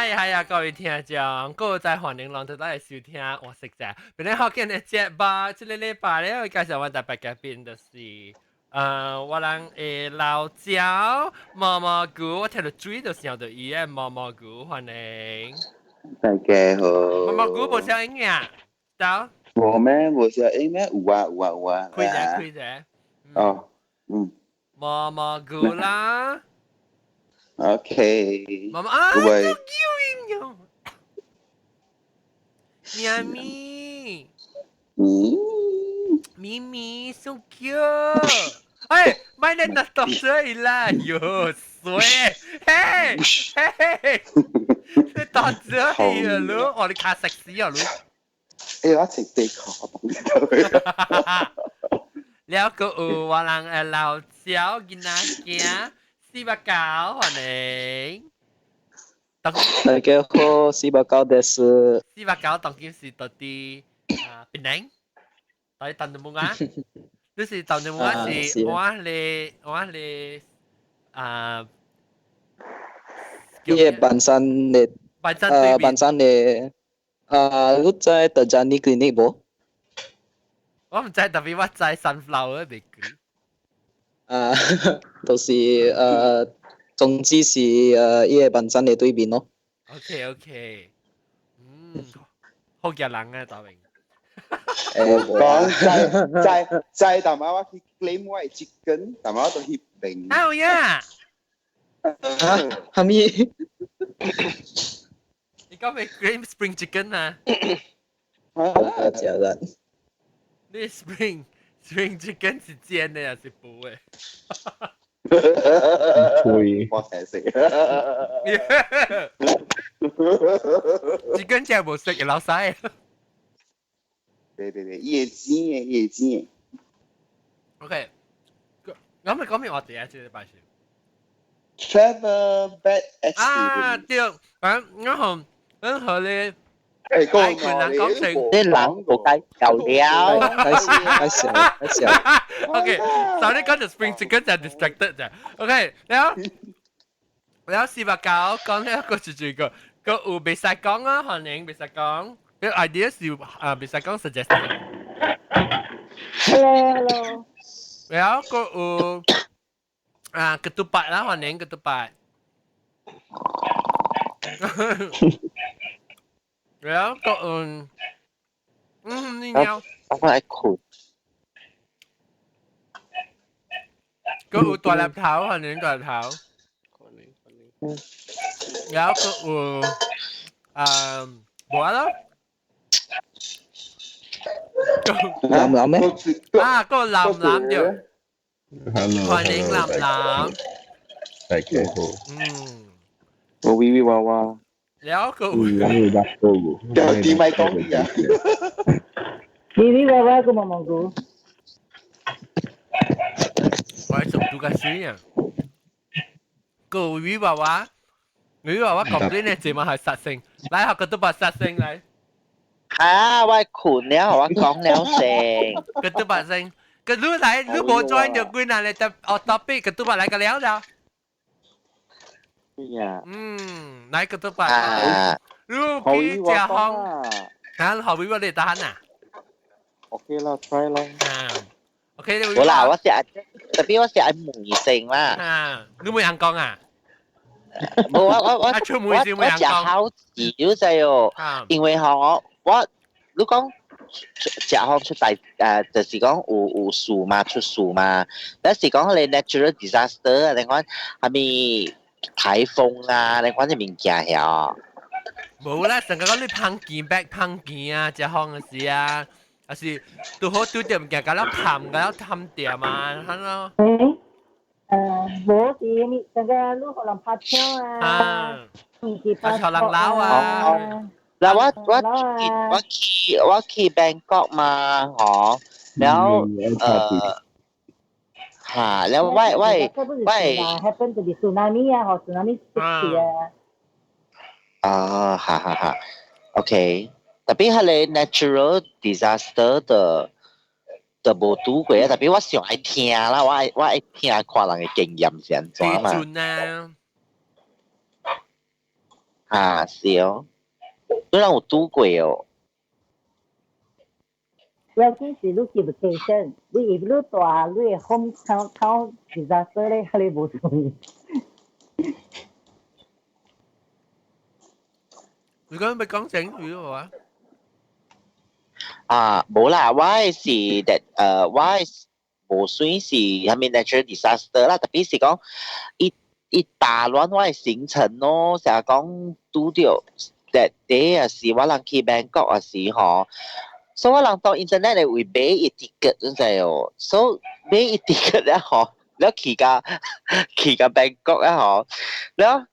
係係啊，各位聽眾，各位在歡迎攏都來收聽我識者。本來好見的節目，這個禮拜咧，我介紹我特別嘉賓就是，我人的老焦毛毛菇，我聽到水就想到伊的毛毛菇，歡迎。大家好。毛毛菇無聲音啊？走。無咩？無聲音咩？有啊有啊有啊。開者開者。哦，嗯。毛毛菇啦。 OK。毛毛啊，喂。喵咪。咪咪，so cute。哎，買你那多水啦，喲水，嘿，嘿，你多水啊，你，我你卡食屎啊，你。欸，我食地殼。了個有我人的老焦囡仔囝四百九，歡迎。大家好，四百九です。四百九當今是到佇啊檳城，到佇淡東啊。你是淡東啊是我咧我咧啊。伊個板山的，板山的，啊，你知 Tajani Clinic 無？我毋知，特別我知 Sunflower 袂記。啊，就是總之是伊個板山的對面咯。 OK OK，嗯，好嘅人啊，大明。講在在在，淡仔我去 claim 我的 chicken，淡仔我都去爿。啊有影？啊？啥物？你講咩 claim spring chicken 啊？啊，食啦。你 spring chicken 是煎的還是煲的？會，我成食。 chicken 真係無食，老細。對對對，伊會煎的，伊會煎的。 OK，咁你講咩話題啊？這禮拜是 Travel bad experience。啊，對，咁然後然後咧，誒，講人講成啲人無計夠了。開始開始開始。 OK，就你講就 spring chicken 就 distracted 啫。OK，然後然後四百九講呢一個住住個個有袂使講啊，可能袂使講。個 idea 是啊，袂使講 suggest。 Hello hello。然後個有啊，ketupat 啦，歡迎 ketupat。然後個嗯嗯，你鳥。我愛睏。個有大粒頭，歡迎大粒頭。然後個有啊，無啊咯。藍藍咩？啊，個藍藍對。 Hello，歡迎藍藍。大家好。嗯。我威威娃娃。了個。有就點咪講啲啊？威威娃娃個毛毛菇。我係做獨家水啊！個威威娃娃，威威娃娃講呢節目係殺聲，來學個都把殺聲來。啊！我睏了，我講了先。個都把聲，個你來，你無 join 就幾難咧，就哦 topic 個都把來個了了。嗯，來個都把。你去食風，啊，後尾我你打啊？OK 啦，try 啦。啊，OK。好啦，我食，特別我食愛梅性啦。啊，你冇人講啊？無我我食好少仔哦，因為吼我我你講食好出大就是講有事嘛，出事嘛，但是講你 natural disaster，你講係咪颱風啊？你講啲物件曉？無啦，成個講你碰見白碰見啊，食風嘅時啊，還是拄好拄著物件，甲了冚，甲了冚掂啊，咁咯。無是你成個你予人拍槍啊，啊，予人鬧啊。嗱，我去 Bangkok 嘛，嗬，然後嚇，然後喂喂喂，happen to be tsunami 啊，嗬，tsunami 出事啊。啊，哈哈哈，OK，特別係你 natural disaster 的。就無拄過啊，特別我上愛聽啦，我愛聽看人的經驗是按怎嘛。地震啊！啊，是哦，你人有拄過哦。要緊是你去 vacation，你如你大你的 home town disaster 咧，你無注意。你講咪講整語喎？啊，無啦，我是 that 我無算是啥物 natural disaster 啦，特別是講伊伊打亂我的行程咯，成日講拄著 that day 啊是我人去 Bangkok 啊是吼，所以我人到 internet 的位買伊 ticket 你知哦，所以買伊 ticket 了吼，了去到 Bangkok 了吼，了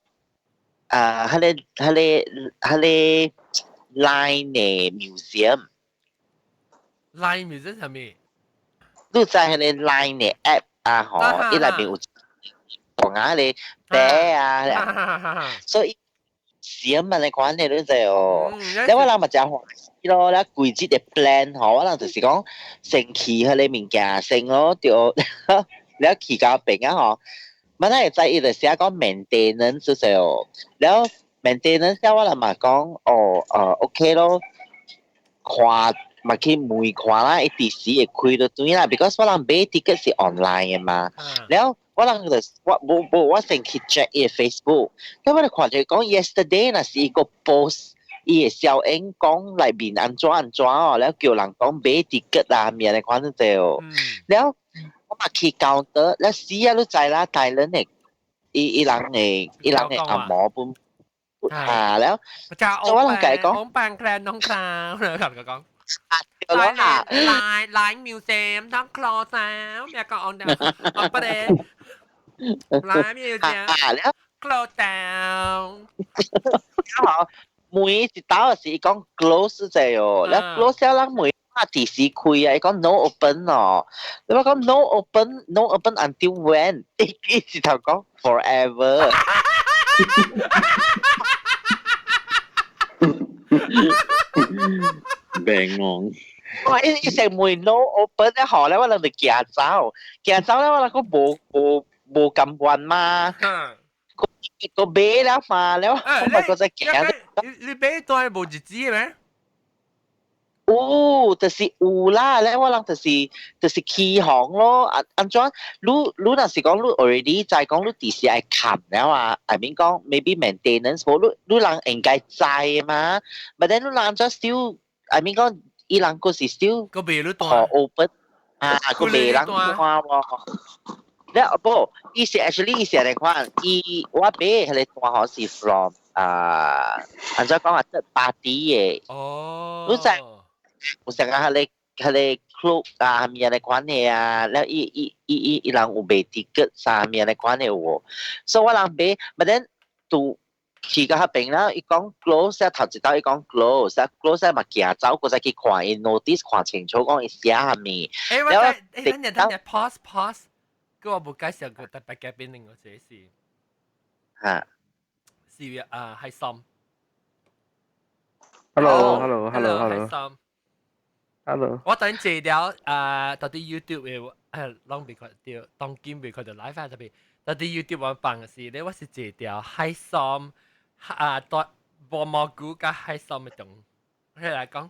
啊，彼個 Line 的 museum。 Line museum 係咩？你知彼個 Line 的 app 啊吼，伊內面有講啊，彼個啤啊，所以閃啊，你款的你知哦。你我人嘛誠歡喜咯，了規節的 plan 吼，我人就是講先去彼個物件先咯，對，了去到邊啊吼，本來會知伊就寫講 maintenance 就是哦，了 maintenance 我人嘛講哦，OK 咯，看。嘛去問看啦，伊佇時會開就對啦，because 我人買 ticket 是 online 的嘛。了我人就我無無我先去 check 伊的 Facebook，了我就看著講 yesterday 若是伊個 post，伊的小英講內面按怎按怎哦，了叫人講買 ticket 啊，物按呢款對哦。了我嘛去 counter，了死啊你知啦，大人的伊人的阿毛本啊了，所以我人共伊講，我扮 clan น้องคราวแล้วก็講。 ลายลายลายมิวเซียมต้องคลอสาวเมียก็เอาเอาประเด็นลายมิวเซียม แล้ว คลอสาว 每一道是伊講 close 者哦，了 close 了人每啊佇時開啊，伊講 no open 哦，你話講 no open no open until when？伊伊直頭講 forever。病戇。我伊伊成門 no open 咧，後咧我人就行走，行走咧我人閣無無無甘願嘛。個買了嘛，了我咪閣再行。你買單無日子咩？有，就是有啦，咧我人就是起行咯。啊，按怎？你你若是講你 already 知講你佇時愛冚了啊，I mean 講 maybe maintenance 無，你你人應該知嘛。But then 你人怎 still I mean 講伊人閣是 still 個賣你單 open 啊，個賣人單喎。了無，伊是 actually 伊是按呢款，伊我買彼個單吼是 from 啊，按怎講啊，third party 的。哦。你知有啥個彼個 cloak 啊，物按呢款的啊，了伊伊伊伊伊人有賣 ticket 啥物按呢款的有無？所以我人買，but then 拄去到彼邊了，伊講 close 啊，頭一道伊講 close 啊，close 嘛行走，閣再去看伊 notice 看清楚講伊寫啥物。欸，我等，欸，等陣等陣，pause pause。個我無介紹過特別嘉賓，另外一個是，嚇，是啊，係森。 Hello，hello，hello，hello。係森。 Hello。我等坐了啊，到底 YouTube 的攏未看著，當今未看著 live 啊，特別到底 YouTube 我放的是咧，我是坐條海參啊，大無蘑菇佮海參的檔，你來講。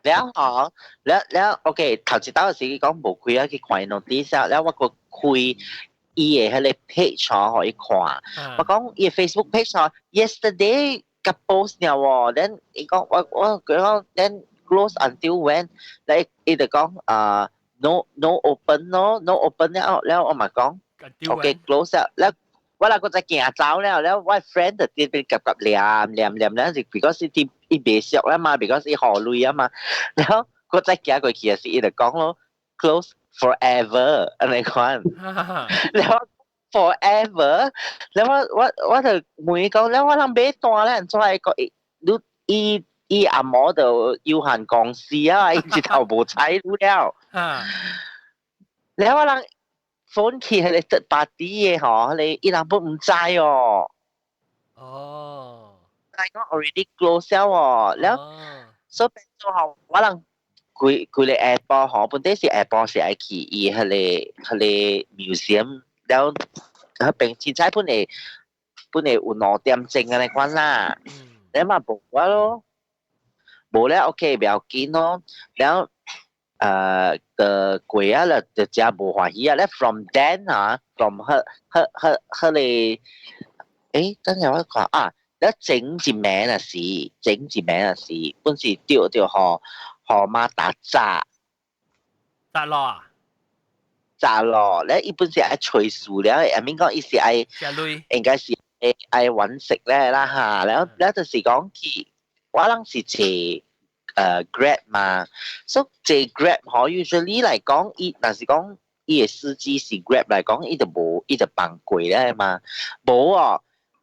了吼，了了，OK，頭一道是伊講無開啊，去看伊 notice 啊，了我閣開伊的彼個 page 吼，予伊看。我講伊的 Facebook page 吼，yesterday 佮 post 爾喎，then 伊講我我佢講 then close until when？咧伊就講啊 no open 咯，no open 了了我嘛講 OK close 了，了我若閣再行走了，了我 friend 就佇邊夾夾念念念了，是 because 伊伊袂熟啦嘛，because 伊予鐳啊嘛，了閣再行過去的時，伊就講咯，close forever 按呢款，了 forever，了我我我就問伊講，了我人買單咧，按怎會講伊你伊伊阿毛就有限公司啊，伊一頭無睬你了，了我人 phone 去彼個 third party 的吼，彼個伊人本毋知哦。哦。但講 already close 了哦，了，所以變做吼，我人規規个下晡吼，本底是下晡是愛去伊彼個彼個 museum，了彼邊凊彩本會本來有2點鐘按呢款啦，你嘛無啊咯，無咧 OK 不要緊咯，然後的過啊了就真無歡喜啊，咧 from then 啊，from 彼彼彼彼個，等陣我看啊，咧整一暝若是，整一暝若是，本是著著予予馬達炸。砸落啊？炸咯，咧伊本是愛揣事了，I mean 講伊是愛，應該是愛揾食咧啦嚇，然後咧就是講去，我人是坐Grab 嘛，所以坐 Grab 嗬，usually 來講，伊若是講伊的司機是 Grab 來講，伊就無伊就放過咧嘛，無哦，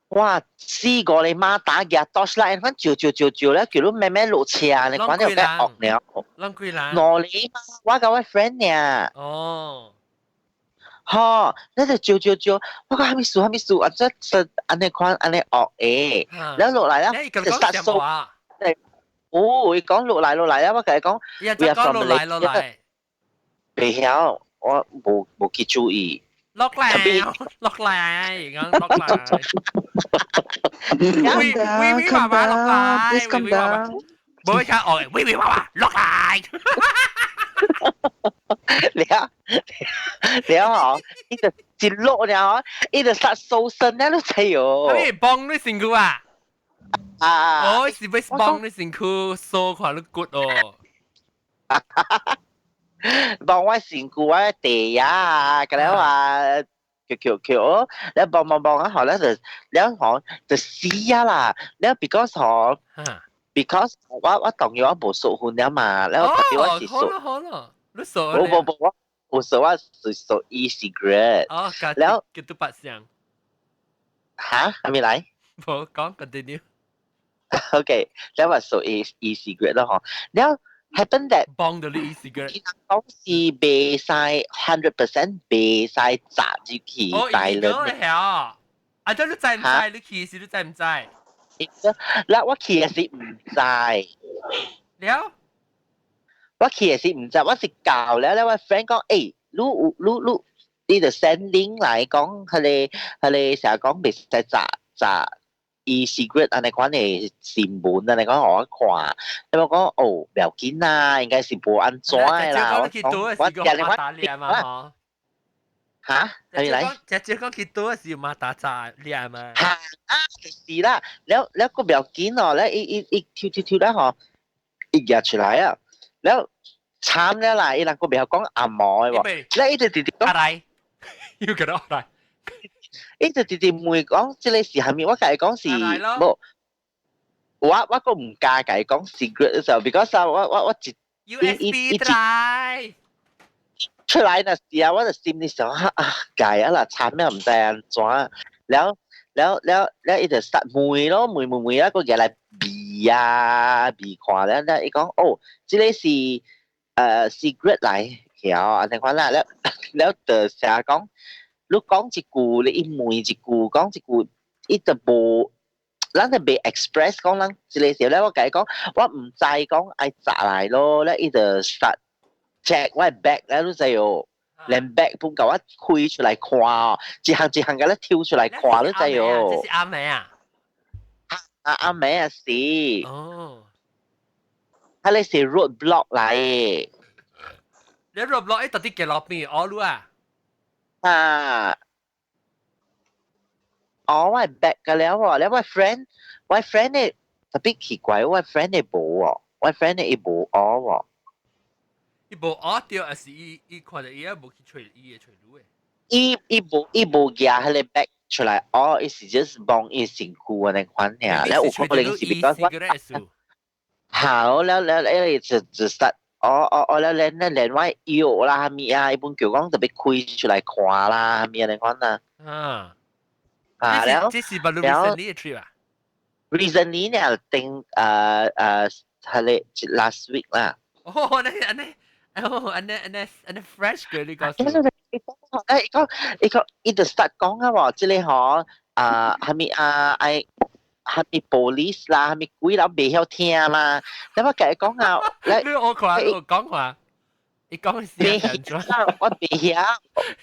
哇，四個你馬達舉 torchlight，款照照照照咧，叫你慢慢落車，你款就變惡了。攏幾人？兩個嘛，我佮我 friend 爾。哦。吼，你就照照照，我講啥物事啥物事，啊這這按呢款按呢惡的，然後落來啦，就殺數。哦，伊講落來落來啊，我共伊講，伊講落來落來，袂曉，我無去注意。落來，落來，講落來。喂喂喂，爸爸落來，喂喂爸爸，無聽惡，喂喂爸爸落來。了了吼，伊就一落了吼，伊就殺數聲咧，你知哦。你幫你身軀啊？啊！哦，是欲幫你身軀掃看你骨哦。幫我身軀我地啊，咁樣話叫叫叫，你幫幫幫啊，後咧就了吼就死啊啦，了 because 吼，because 我當然我無熟婚了嘛，了特別我是熟。好咯好咯，你熟。無無無我無熟，我是熟 e-cigarette。哦，了叫做白相。嚇？係咪來？無講 continue。 OK，了我熟 e-cigarette 咯嗬，了 happen that 幫到你 e-cigarette。講是袂使 100% 袂使砸入去大輪。哦，係啊，啊，這你知毋知？你去時你知毋知？嗱，我去的時毋知。了？我去的時毋知，我是教了咧，我 friend 講，欸，你有你你，你就 send link 來講，彼個成日講袂使砸砸 e-cigarette 按呢款的新聞按呢講予我看，你我講哦，不要緊啦，應該是無按怎的啦。我講我今日我嘛嚇？係咪來？直接講去倒是馬達炸掠嘛？嚇啊！就是啦，了了個不要緊哦，了伊伊伊跳跳跳了吼，伊舉出來啊，了慘了啦！伊人個袂曉講紅毛的喎，了伊就直直講。阿來，又叫阿來。伊就直直問講，這個是啥物？我共伊講是無，我閣毋敢共伊講 cigarette 的時候，because 我一 USB drive 出來那時啊，我就心裡想啊，該啊啦，慘了毋知按怎，了了了了，伊就實問咯，問問問啊，閣舉來味啊味看了了，伊講哦，這個是cigarette 來，曉按呢款啦，了了就成日講。你講一句，你伊問一句，講一句，伊就無，咱就袂 express 講咱這個時候咧，我共伊講，我毋知講愛砸來咯，咧伊就 start check 我 bag 咧，你知哦，連 bag 本共我開出來看，一項一項共咧抽出來看，你知哦。這是暗暝啊？啊，暗暝啊是。哦。彼個是 roadblock 來。你 roadblock 到底幾落邊？哦，你啊？啊！哦，我 bag 個了喎，了我 friend，我 friend 呢特別奇怪，我 friend 呢無喎，我 friend 呢伊無學喎。伊無學著，還是伊伊看著伊也無去揣伊會揣路的？伊無舉彼個 bag 出來，哦，伊是 just 幫伊身軀按呢款爾，了有可能是比較我。好，了了了，伊就 start。哦哦哦，了連咧連我藥啦，啥物啊，伊本叫講特別開出來看啦，啥物按呢款啊。啊。啊，了。這是把你 recently 的 trip 啊？Recently 呢，定係咧 last week 啦。哦，按呢按呢，哦按呢按呢按呢 fresh 嘅你講。伊講伊講伊就 start 講啊喎，這個嗬啊，啥物啊愛。啥物 police 啦，啥物鬼啦，袂曉聽嘛。你我共伊講啊，你我看我講話，伊講是袂曉，我袂曉，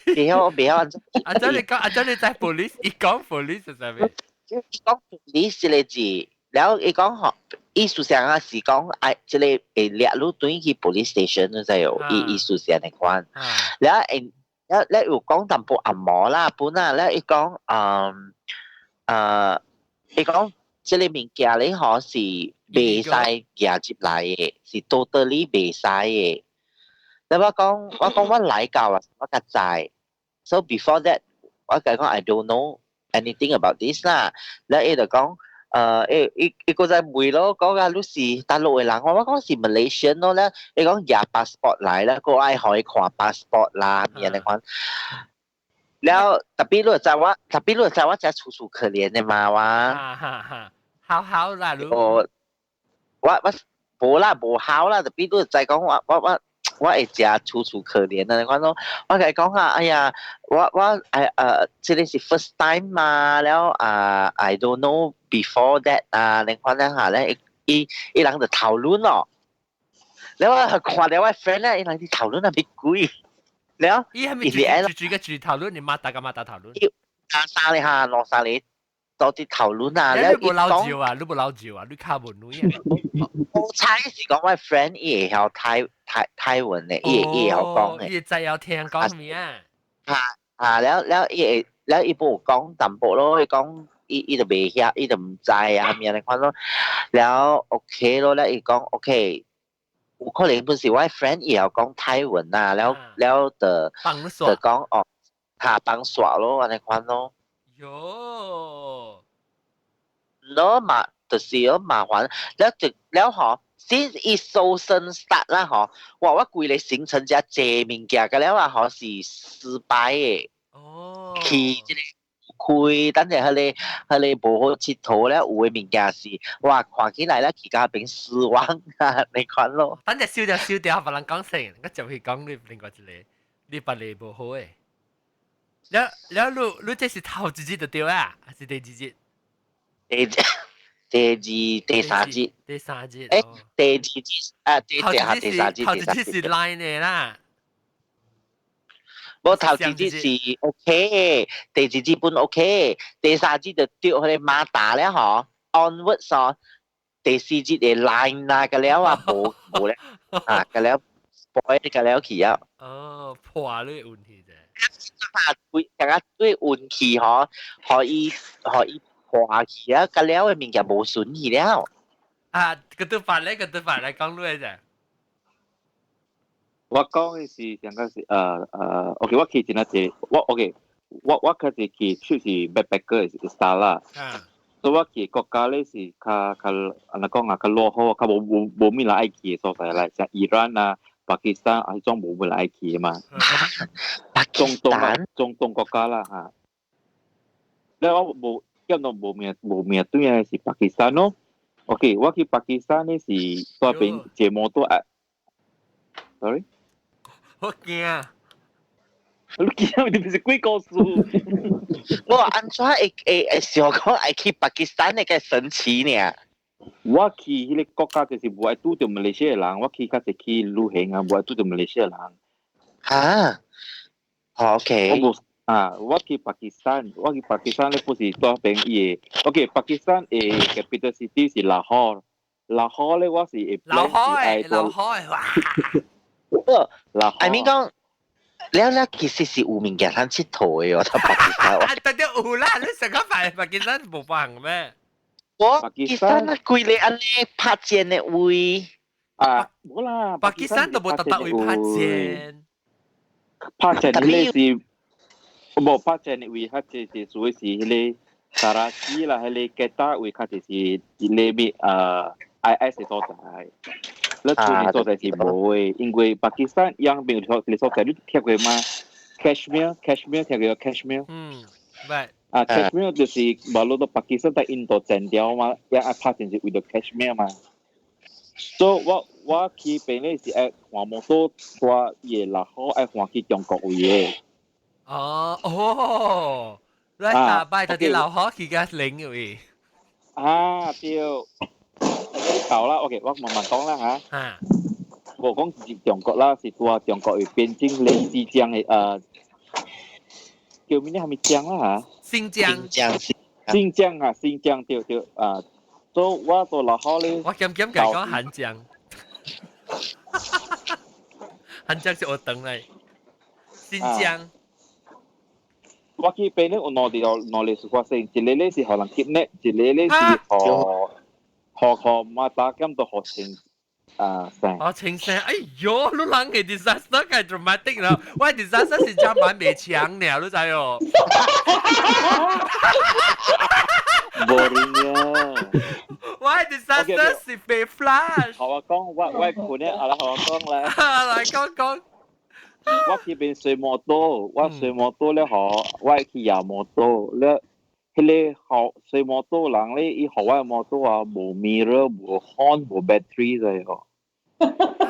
袂曉，我袂曉。阿仔你講，阿仔你在 police，伊講 police 是啥物？伊講 police 這個字，然後伊講吼，意思上啊是講愛這個會掠你轉去 police station 你知哦，伊意思是按呢款。然後會，了了有講淡薄紅毛啦，本啊，了伊講，嗯，伊講這個物件咧吼是袂使夾入來的，是 totally 袂使的。了我講我來到啊，我較知。So before that，我共伊講 I don't know anything about this 啦。了伊就講，伊伊伊閣再問咯，講啊，你是大陸的人，我講是 Malaysian 咯咧。伊講拿 passport 來啦，閣愛予伊看 passport 啦，物按呢款。了 tapi 你知我，tapi 你知我真楚楚可憐的嘛，我。哈哈哈，好好啦，你。我我無啦，無好啦，tapi 你知講我會誠楚楚可憐的，我講我共伊講啊，哎呀，我這個是 first time 嘛，了啊，I don't know before that 啊，你看咧下咧，伊伊人就討論咯，了我看了我 friend 咧，伊人佇討論啊，咩鬼？了，伊係咪住住個住討論？你媽大個媽大討論？三三個哈，兩三個都佇討論啊，了你無老酒啊？你無老酒啊？你較無女啊？我猜是講我 friend 伊會曉泰文的，伊會曉講的。伊知曉聽講咩啊？哈啊，了了伊會了伊無講淡薄咯，伊講伊伊就袂曉，伊就毋知啊，物按呢款咯。了 OK 咯，了伊講 OK，有可能本是我 friend 伊會曉講泰文啊，了了就就講哦，哈幫煞咯，按呢款咯。喲，喏嘛，就是有麻煩，了就了吼，先伊搜身 start 啦吼，哇！我規個行程遮濟物件，個了啊吼是失敗的。哦。去這個開，等下彼個彼個無好𨑨迌咧，有的物件是哇，看起來咧去到彼邊失望啊，你看咯。等下燒掉燒掉，別人講成，我就會講你另外一個，你別個無好的。了了，你你這是頭一日就對啊，還是第二日？第二、第三日。第三日。欸，第二日啊，第第第三日。頭一日是 line 的啦。無頭一日是 OK，第二日本 OK，第三日就著彼個馬達了吼，onwards 哦，第四日的 line 啦，個了啊，無無咧，啊，個了 spoil 個了去啊。哦，破你運氣啫。啊，對，大家對運氣吼，予伊予伊破去啊，個了的物件無損去了。啊，個都法咧，個都法來講落啫。我講的是上個是OK，我去真係濟，我 OK，我較濟去出是 backpacker 是 style 啦。所以我去國家咧是較較按怎講啊，較落後，較無無無物人愛去的所在來，像伊朗啊、巴基斯坦啊，彼種無物人愛去的嘛。中東啊，中東國家啦嚇。了我無見到無名無名對的是巴基斯坦咯。OK，我去巴基斯坦咧是蹛邊坐摩托啊，sorry。我驚。你驚？你不是鬼故事？我按怎會會會想講愛去巴基斯坦那個神奇呢？我去彼個國家就是無愛拄著馬來西亞人，我去較濟去旅行啊，無愛拄著馬來西亞人。哈？OK。我無啊，我去巴基斯坦，我去巴基斯坦咧不是蹛邊伊個，OK，巴基斯坦的 capital city 是拉霍，拉霍咧我是會拉霍的，拉霍的，哇！拉 I mean 講，了了其實是有物件通𨑨迌的哦，佇巴基斯坦。啊，對對有啦，你上個擺巴基斯坦無放咩？我巴基斯坦啊，規個按呢拍戰的位。啊，無啦，巴基斯坦都無特特位拍戰。拍戰彼個是，無拍戰的位較濟是屬於是彼個卡拉基啦，彼個吉達位較濟是彼個咩IS 的所在。你厝的所在是無的，因為巴基斯坦養邊有一個所在，你聽過嗎？Kashmir，Kashmir 聽過 Kashmir？嗯，捌。啊，Kashmir 就是無論到巴基斯坦印度爭掉嘛，也愛拍戰是為著 Kashmir 嘛。所以我我去邊咧是愛換摩托蹛伊個拉好愛換去中國位的。哦哦，你大擺就佇拉好去甲另一位。啊對。到啦，OK，我慢慢講啦嚇。啊。無講是中國啦，是蹛中國的邊境類似江的叫咩呢？係咪江啦嚇？新疆。新疆。新疆啊，新疆對對啊，所以我到拉好咧。我兼兼講韓江，韓江是我等嚟，新疆。我去邊咧有兩條兩個事發生，一個咧是予人 kidnap，一個咧是予予馬達兼到予清啊生。哦，清生，哎喲，你人嘅 disaster 計 dramatic 啦，我 disaster 是真蠻未搶呢，你知哦。 Boring 啊！我 disaster 是被 flash。好我講，我困咧，阿拉好我講咧。來講講。我去邊隨摩托，我隨摩托咧，嗬，我去騎摩托咧，彼個學隨摩托人咧，伊予我摩托啊，無 mirror，無 horn，無 battery 的哦。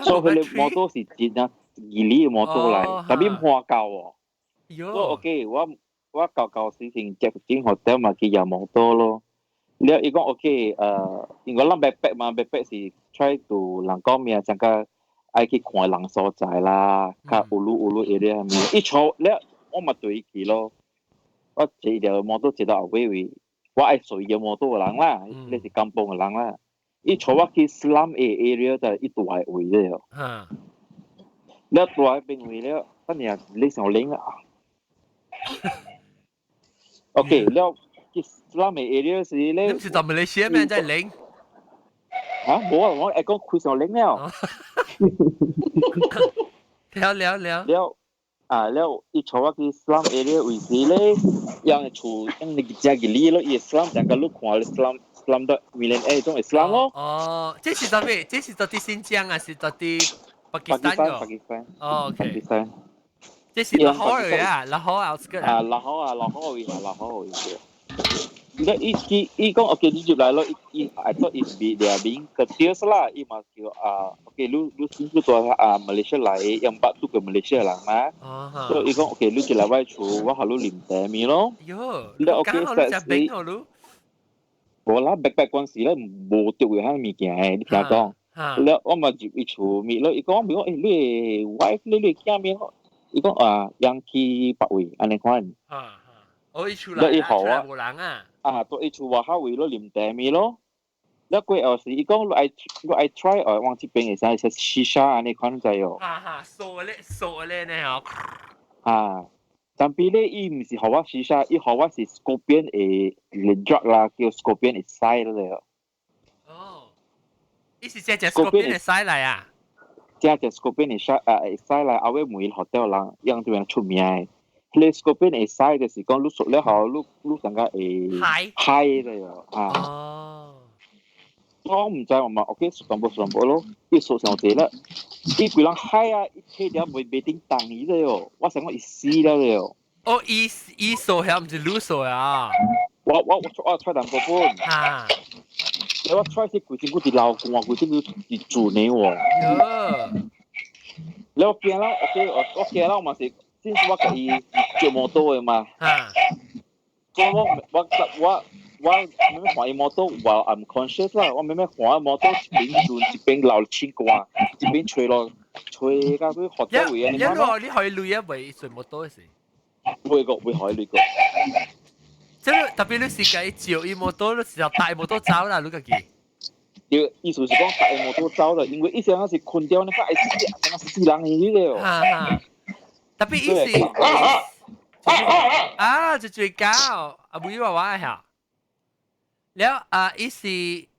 所以彼個摩托是真正吉利摩托來，特別破舊哦。所以 OK，我舊舊時前接進 hotel 嘛去騎摩托咯。了伊講 OK，因為咱 backpack 嘛，backpack 是 try to 人講咩，像個。愛去看人所在啦，較有路有路 area 咩？伊坐了，我嘛對伊去咯。我坐條摩托坐到後尾位，我愛隨個摩托的人啦，你是甘榜的人啦。伊坐我去 slum area 就伊大位了。了大邊位了，等下你上冷啊。OK，了去 slum area 時咧。你唔是到馬來西亞咩？在冷？嚇，無啊，我會講開上冷了。了了了。了啊了，伊帶我去 slum area 位置咧，樣厝樣你食吉利咯，伊 slum 成個你看 slum slum 到 millionaire 種 slum 咯。哦，這是啥物？這是到佇新疆還是到佇巴基斯坦個？巴基斯坦。哦，OK。這是拉好爾啊，拉好 outskirt 啊，拉好啊，拉好位啊，拉好位。你伊伊伊講 OK，你入來咯，伊伊 I thought it's be they are being courteous 啦，伊嘛叫啊 OK，你你先去到啊馬來西亞來，用捌住過馬來西亞人嘛，所以伊講 OK，你入來我厝，我予你啉茶麵咯。喲，你 OK，實食冰哦，你。無啦，backpack 嗰時咧無著有遐物件的，你聽講。了我嘛入伊厝面咯，伊講我講，欸，你 wife 你你囝面咯，伊講啊，養去別位，按呢款。啊，哦，伊厝來，出來無人啊。啊，到伊厝外口位咯，啉茶麵咯。了過後是伊講你愛你愛 try 哦，往這邊會使食 shisha 按呢款知哦。哈哈，傻咧傻咧呢哦。啊，但係咧，伊毋是予我 shisha，伊予我是 scorpion 的 drug 啦，叫 scorpion 的屎咧。哦，伊是只隻 scorpion 的屎來啊？只隻 scorpion 的屎啊，屎來後尾每 hotel 人樣這邊出名的。彼個 scorpion 的屎就是講你食了後，你你感覺會 high high 咧啊。哦。我毋知我嘛，OK，熟淡薄熟淡薄咯，伊熟上濟啦，伊規人 high 啊，伊摕條袂袂頂動伊咧哦，我想講伊死了咧哦。哦，伊伊數遐毋是你數啊？我揣淡薄本。啊。我揣是規身軀佇流汗，規身軀佇轉的喎。喲。了我驚啦，OK，我我驚啦，我嘛是，先我共伊借摩托的嘛。啊。所以我我我。我慢慢看伊摩托，我 I'm conscious 啦，我慢慢看摩托一邊轉一邊流清汗，一邊吹落吹到去學到位啊！你你你可以累啊，袂隨摩托時？會個會可以累個。即係特別你是計照伊摩托，你時候帶摩托走啦，你家己。對，意思是講帶摩托走啦，因為以前我是困掉，你看愛死，成個死人去了。哈哈。特別意思啊，就最高啊，唔要話我下。了啊，伊是，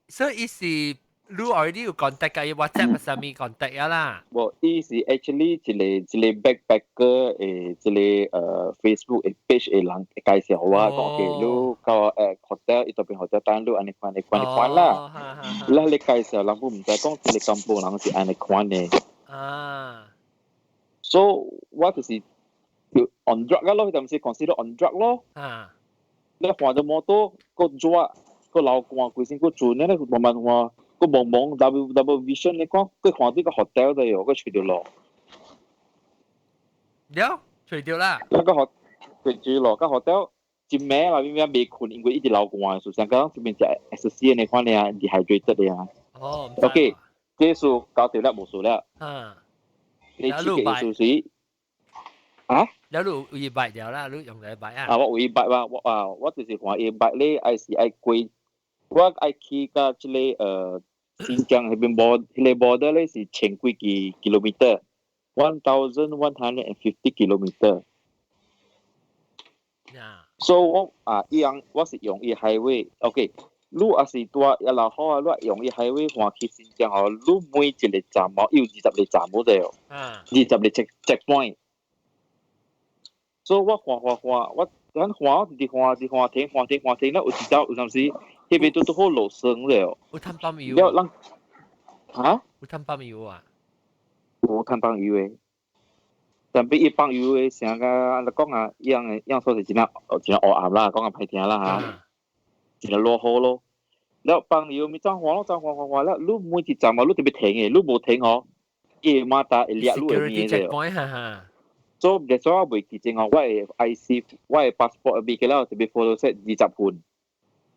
所以伊是你 already 有 contact 佮伊 WhatsApp 啥物 contact 啊啦。無，伊是 actually 一個一個 backpacker 的一個Facebook 的 page 的人介紹我，講 OK，你到hotel，伊這邊 hotel 等你按呢款、按呢款、按呢款啦。了你介紹人本毋知講這個甘榜人是按呢款的。啊。 So 我就是 on drug 咯，就毋是 consider on drug 咯。啊。你換咗摩托，閣熱。閣流汗，規身閣轉咧，慢慢換，閣濛濛 double double vision，你看，閣看這個 hotel 的喲，閣揣著路。了，揣著啦。那個學揣著路，個 hotel 一暝啦，邊邊未困，因為一直流汗，就像講這邊食 S C 那款的啊，dehydrated 的啊。哦。 OK，這事交代了無事了。嗯。你這個意思是，啊？了你有伊 bike 了啦，你用來 bike 啊？啊，我有伊 bike 啦，我啊，我就是看伊 bike 咧，愛是愛過，我愛去到這個新疆彼邊 border，彼個 border 咧是千幾個 kilometer，1150 kilometer。所以我啊，伊樣我是用伊 highway，OK。你若是住一老好啊，你用伊 highway 換去新疆哦，你每一個站哦，有20個站無對哦，20個 check point。所以我換換換，我咱換一直換一直換停換停換停，咱有一走有陣時，彼邊拄拄好落霜了。有趁放油。了人哈？有趁放油啊？有趁放油的，但比伊放油的聲甲按怎講啊，伊樣的樣說是真正真正黑暗啦，講較歹聽啦哈。真正落雨咯，了放油咪怎換咯，怎換換換了，你每一站啊，你特別停的，你無停哦，伊會馬達會掠你的名的。所以，所以我袂記證哦，我的 IC，我的 passport 未記了，特別 photo set 20份。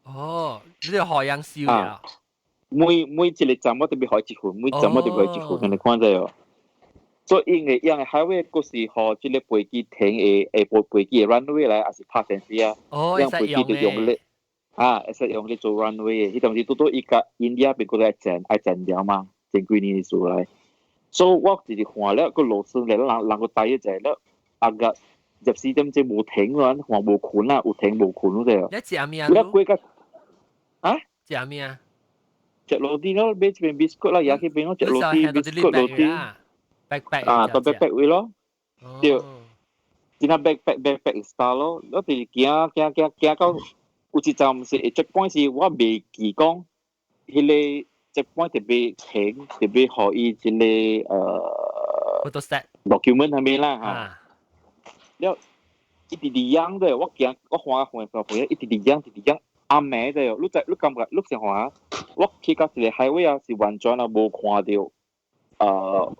哦，你係海洋燒啊？每一個站我特別開一份，每站我特別開一份，你看者哦。所以因為因為 highway 閣是予這個飛機停的，會部飛機的 runway 來，還是拍電視啊？哦，飛機就用咧。啊，會使用咧做 runway 的，彼當時拄拄伊佮 India 邊過來戰愛戰了嘛，前幾年的事來。所以我直直看了個落霜咧，人人個大約者了，啊個24點鐘無停啊，看無睏啊，有停無睏嗰隻。你食咩啊？你過個啊？食咩啊？食 roti 咯，買一邊 biscuit 啦，也去邊咯，食 roti biscuit roti。 backpack 啊，到 backpack 位咯，對，真係 backpack backpack style 咯，我直行行行行到有一站是 checkpoint 是我袂記講，彼個 checkpoint 特別停，特別予伊一個photostat document 啥物啦嚇。了一直佇樣的，我行我看看看看，一直佇樣，一直佇樣，暗暝的，你知你感覺你想看，我去到一個 highway 啊，是完全啊無看著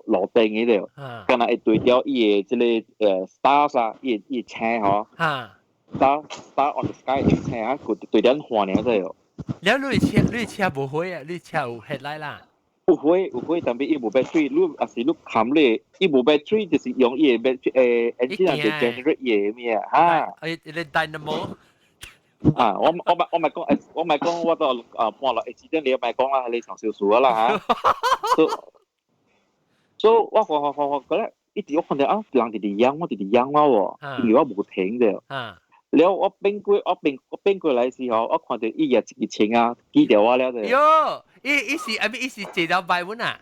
路燈的了，敢若會對著伊的這個stars 啊，伊的星吼。Star on the sky 的星啊，佢對點看爾這哦。了你車無火啊？你車有 headlight 啦？有火有火，但係伊無 battery，你若是你冚咧，伊無 battery 就是用伊的 battery engine 就 generate 伊的咩啊？哈！伊 dynamo。啊！我咪講，我咪講，我都啊半落 accident 你咪講啦，你上少數啦嚇。所以我看看看看，覺得一直我看到啊，人直直養，我直直養我喎，因為我無停的。了我變過我變過來時候，我看到伊也一個槍啊，記著我了的。喲，伊伊是阿咪伊是坐到擺穩啊？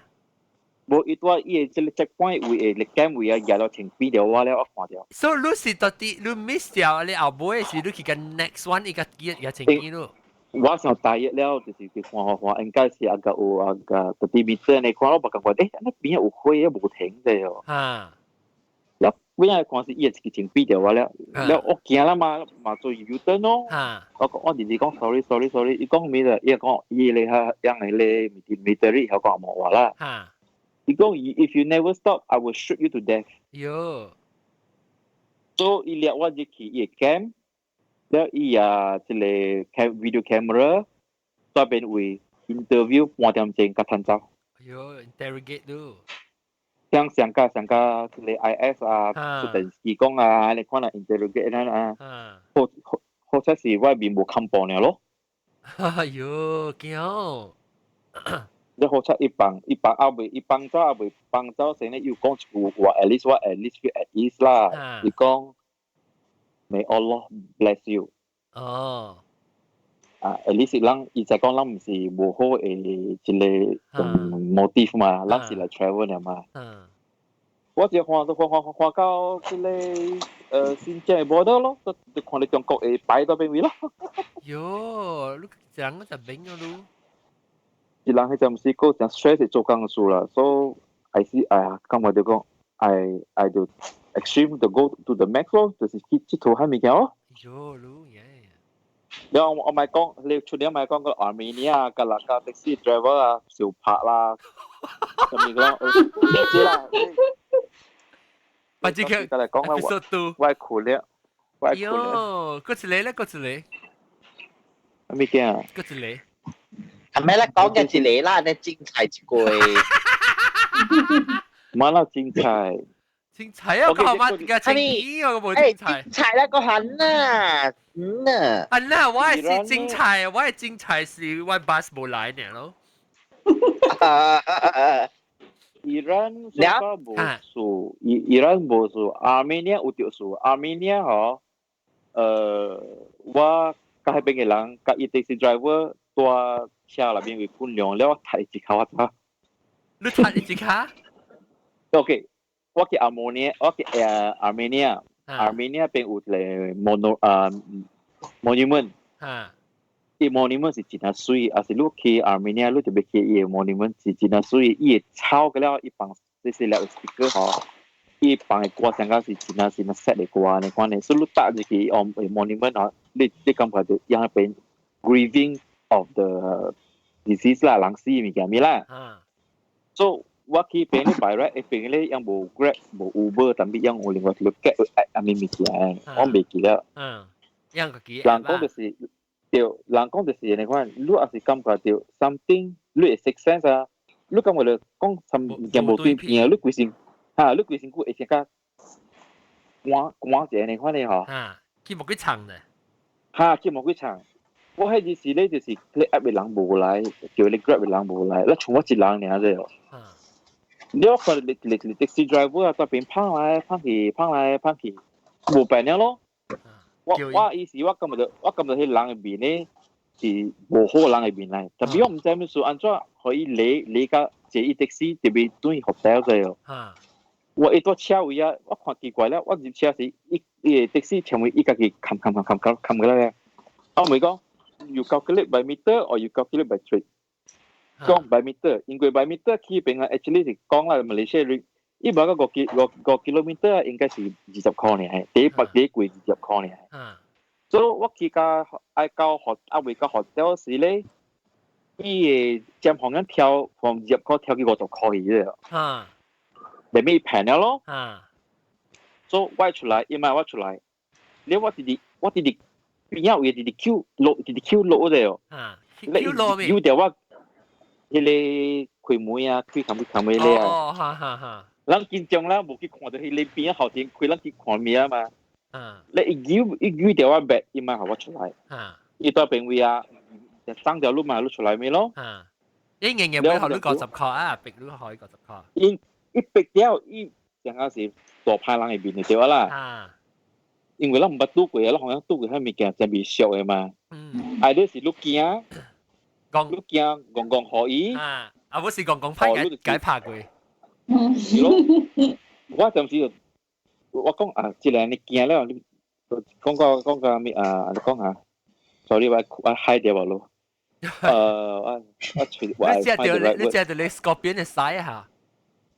無，伊拄伊的這個 checkpoint 位的檢位啊，舉了槍比著我了，我看著。所以你是到底你 miss 掉你後尾是你去個 next one 伊個記個槍記咯？我想大約了，就是去看看看，應該是啊個有啊個特別 meter 你看我無感覺，欸，那邊有火啊，無停的哦。了尾仔看是伊一個槍比著我了，了我驚啦嘛，嘛做 U turn 咯。我講我直直講 sorry sorry sorry，伊講咩啦？伊講伊咧哈樣的咧 military 曉講無話啦。伊講 if you never stop, I will shoot you to death。喲。所以伊掠我入去伊的 camp，了伊也這個 cam video camera，這邊為 interview 半點鐘佮趁走。喲，interrogate 你。像上個上個這個 IS 啊，出電視講啊，你看啦 interrogate 咱啊，好好好彩是我面無看報爾咯。哎喲，驚！你好彩伊放伊放後尾，伊放走後尾放走，先咧又講一句話，at least 我 at least feel at ease 啦。伊講 May Allah bless you。啊，at least 咱伊就講咱毋是無好的一個 motive 嘛，咱是來 travel 爾嘛。我只看都看看看到這個新疆的 border 咯，就就看到中國的擺到邊位咯。喲，你講個就明咗咯。一人彼陣時閣誠 stress 做工事啦，所以還是哎呀，感覺就講愛就 extreme 就 go to the max 咯，就是去𨑨迌彼物件咯。喲，你耶！了我我咪講，你出年咪講個 Armenia 甲那個 taxi driver 啊，相拍啦，咁樣講，你知啦。把這個 episode two，我苦了，我苦了。喲，閣一個咧，閣一個。咩件啊？閣一個。係咪咧？講嘅一個啦，你精彩一句。乜啦精彩？凊彩啊，個號碼嘅清片我個無凊彩。凊彩啦個痕啊，嗯啊。啊那我係是凊彩，我係凊彩是我 bus 無來呢咯。伊蘭說無數，伊蘭無數，阿美尼亞有著數，阿美尼亞嗬，我佮彼邊嘅人，佮伊 taxi driver 蹛車內面為訓練了，我踢一跤我走。你踢一跤？OK，我去阿摩尼，我去阿美尼亞，阿美尼亞邊有一個 mono monument。伊 monument 是真啊媠，啊是你去阿美尼亞，你特別去伊個 monument 是真啊媠，伊會抄個了，伊放這些了 speaker 吼，伊放的歌聲個是真啊真啊 sad 的歌呢款的，所以你搭入去哦 monument 吼，你感覺就樣變 grieving of the deceased 啦，人死物件物啦。所以我去邊咧 by right，邊咧樣無 Grab 無 Uber，但係樣有另外一個 get 啊物物件，我袂記得。嗯，樣個記。人講就是。對，人講就是按呢款，你也是感覺到 something，你會 sixth sense 啊，你感覺到講啥物件無對邊，你規身哈，你規身軀會先較寒寒一下按呢款的吼。哈，去無幾層的。哈，去無幾層。我彼陣時咧就是你 app 的人無來，叫你 Grab 的人無來，你剩我一人爾啫。你我看你你你 taxi driver 啊，在邊碰來碰去，碰來碰去，無辦了咯。我意思我感覺到，我感覺彼人的面咧是無好人的面來，但是我毋知物事按怎予伊理理甲坐伊 taxi 特別轉去 hotel 者哦。我一到車位啊，我看奇怪了，我入車時，伊伊個 taxi 前位伊家己冚冚冚冚冚冚過來，我問講，you calculate by meter or you calculate by trip？講 by meter，因為 by meter 去邊啊，actually 是講啦，馬來西亞伊無個五 kilometer 應該是20箍爾，第一百第一貴20箍爾。所以我去到愛到學啊未到 hotel 時咧，伊會將房間跳從20箍跳去50箍去咧。裡面平了咯。所以我出來，伊買我出來，你我直直我直直邊仔位直直 Q 落，直直 Q 落咧哦。你 Q 落咩？有條我彼個開門啊，開開開門咧啊。哦，哈哈哈。人緊張啦，無去看到彼個邊仔後天開，咱去看物啊嘛。你一揪一揪掉我 bag，伊嘛予我出來。伊蹛邊位啊，送條路嘛，你出來未咯？伊硬硬會予你50箍啊，逼你予伊50箍。伊伊逼掉，伊上下是大派人的面就對啦。因為咱毋捌拄過啊，咱好像拄過彼物件真袂熟的嘛。啊，你是你驚，講你驚戇戇予伊。啊，啊，我是戇戇拍解解拍過。是咯，我當時就我講啊，這個你驚了，你講個講個咩啊？你講啊，sorry，我嗨掉咯。我隨我你食到你食到你 scorpion 的屎下？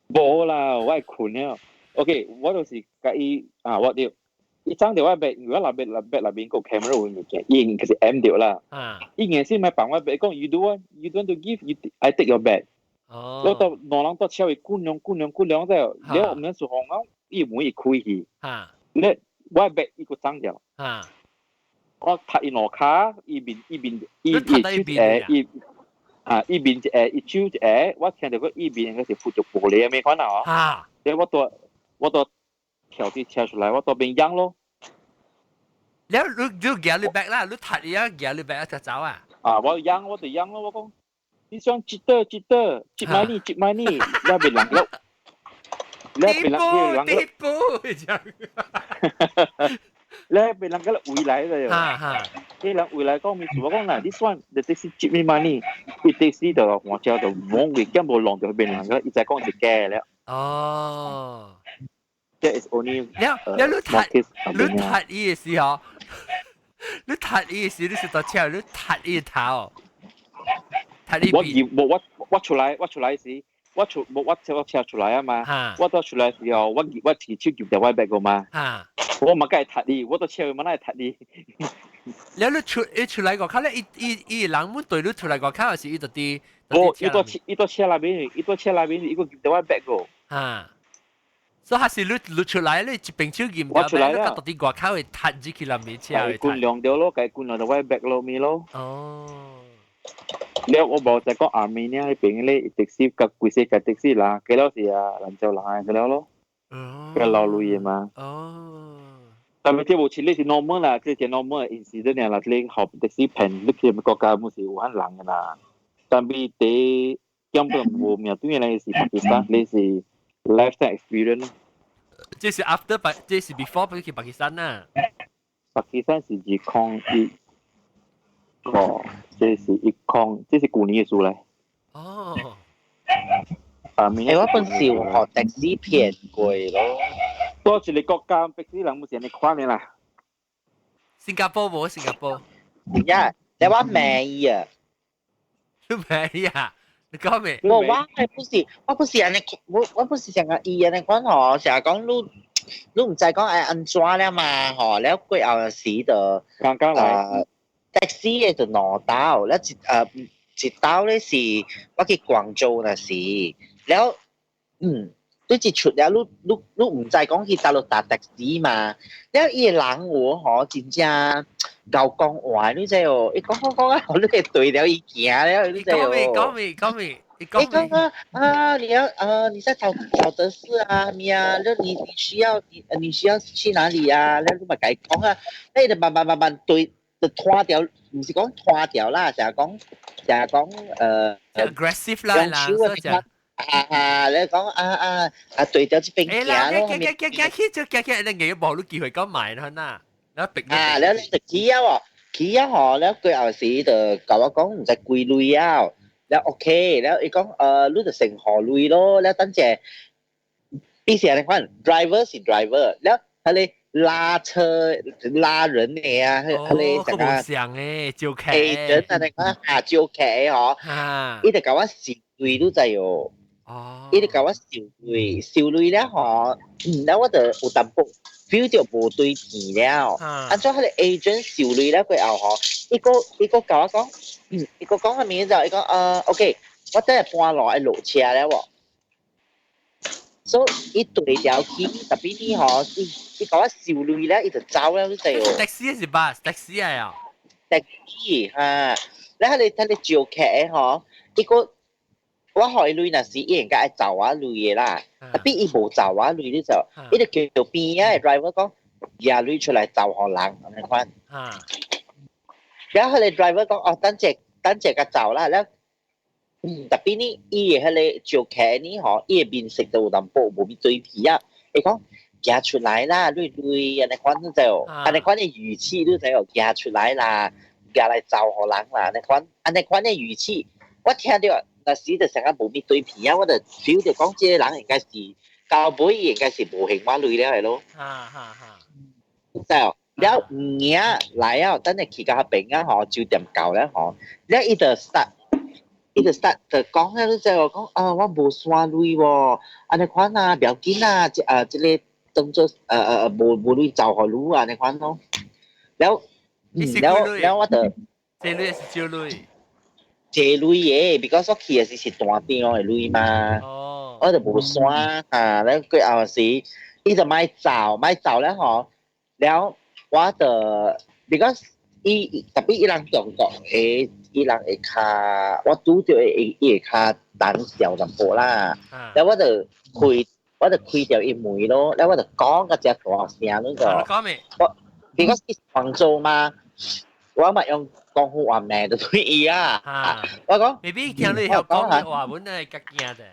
無啦，我會睏了。OK，我就是共伊啊，我對，伊裝著我 bag，我內邊內 bag 內面個 camera 有物件，伊應該是 M 著啦。伊硬是欲放我 bag，講 you don't want to give you I take your bag。我到兩人到車位滾兩滾兩滾兩者，了我們是紅啊，伊門伊開去。你我 bag 伊閣裝掉。我踢伊兩跤，伊面伊面伊伊手一下，伊啊伊面一下，伊手一下，我聽著個伊面應該是附著玻璃咩款啊？了我都跳啲車出來，我到邊樣咯。了你你夾你 bag 啦，你踢伊啊夾你 bag 就走啊？啊，我樣我就樣咯，我講。你想 cheater cheater cheat money cheat money，你別人了，你別人別人了，你別人個圍來了，彼人圍來講物事，我講嗱，this one the taxi cheat me money，伊 taxi 就換車就摸佢，根本弄到別人個，伊才講是假了。哦。 That is only 了了，你踢你踢伊的時候，你踢伊的時，你是到車，你踢伊頭。我我我我出來，我出來時，我出我我車我車出來啊嘛，我到出來時候，我我自手夾條我 bag 個嘛，我嘛該踢你，我到車嘛來踢你。了你出伊出來外口咧，伊伊伊人們對你出來外口，還是伊就佇？無，伊到伊到車內邊，伊到車內邊，伊閣夾條我 bag 個。所以還是你你出來，你一邊手夾條 bag，你到佇外口會踢入去內面車會。關兩條咯，該關兩條我 bag 咯，咪咯。哦。了我無就講阿美尼亞彼邊咧，的士佮規世界的士啦，幾了是啊蘭州人個了咯。個老鐳的嘛。哦。但係這無錢，你是 normal 啦，這是 normal incident 啦，你學的士騙你去國家冇是有漢人嘅啦。但係第根本無面對嘅是巴基斯坦，你是 lifetime experience。這是 after 巴，這是 before 不去巴基斯坦啊？巴基斯坦是2015，這是一空，這是舊年嘅事咧。哦。啊！欸，我本時有予的士騙過咯。多一個國家，的士人冇是按呢款的啦。新加坡無新加坡。呀，你話罵伊啊？你罵伊啊？你講咩？我係不是，我不是按呢，我不是成個伊按呢款吼，成日講你你毋知講愛按怎了嘛吼，了過後時就剛剛來的士的就兩兜，了一兜咧是我去廣州那時，了你一出了，你毋知講去佗落搭的士嘛？了伊个人有吼，真正𠢕講話，你知哦？伊講講講啊，你會對了伊行了，你知哦？講咩？講咩？講咩？伊講啊啊！你要啊？你在找找德士啊？咩啊？那你需要去哪裡啊？了你嘛共伊講啊？你就慢慢慢慢對，就拖掉，毋是講拖掉啦，就係講就係講aggressive 啦啦，所以啊啊！你講啊啊啊對掉這邊行咯。行行行行去就行行，你硬無你機會講買啦嗱，你逼啊！你就去啊喎，去啊嗬！了過後時就共我講毋知幾鐳啊，了 OK，了伊講你就先予鐳咯，了等者，彼是按呢款，driver 是 driver，了彼个拉車拉人的啊，彼個啥個像誒，招客人按呢款啊，招客嗬，伊就共我收鐳，你知哦。伊就共我收鐳，收鐳了吼，了我就有淡薄 feel 著無對勁了。按怎彼个 agent 收鐳了過後吼，伊閣共我講，伊閣講啥物就伊講OK，我等下半路愛落車了喎。所以伊對條去，特別你吼，伊共我收鐳了，伊就走了，你知哦。的士還是 bus？的士啊。的士哈，了彼個招客的吼，伊閣。我予伊鐳若是伊應該愛走我鐳的啦，特別伊無走我鐳，你就伊就叫邊仔的 driver 講，拿鐳出來走予人按呢款。然後彼個 driver 講，哦，等者等者共走啦，了特別呢，伊的彼個招客呢吼，伊的面色都有淡薄無咪對皮啊，伊講行出來啦，鐳鐳按呢款你知哦，按呢款的語氣你知哦，行出來啦，行來走予人啦，按呢款按呢款的語氣，我聽著。那時就成個無咪對皮啊！我就 feel 著講，這個人應該是到尾應該是無還我鐳了的咯。哈哈哈。知哦，了毋影來啊，等下去到彼邊啊吼，酒店到了吼，了伊就 start，伊就 start 就講了，你知哦，講啊，我無散鐳喎，按呢款啊，不要緊啊，這啊這个當做無鐳走予你按呢款咯。了，了了我就，這鐳是少鐳。借鐳的，because 我去的時是單張的鐳嘛，我就無散啊。了過後時，伊就莫走，莫走了吼。了我就，because 伊特別伊人中國的，伊人會較，我拄著伊伊會較膽小淡薄啦。了我就開，我就開著伊門咯。了我就講個只大聲嗰個。講咩？我，because 伊廣州嘛，我嘛用廣府話罵就對伊啊！我講，maybe 聽你曉講話，本來較驚的。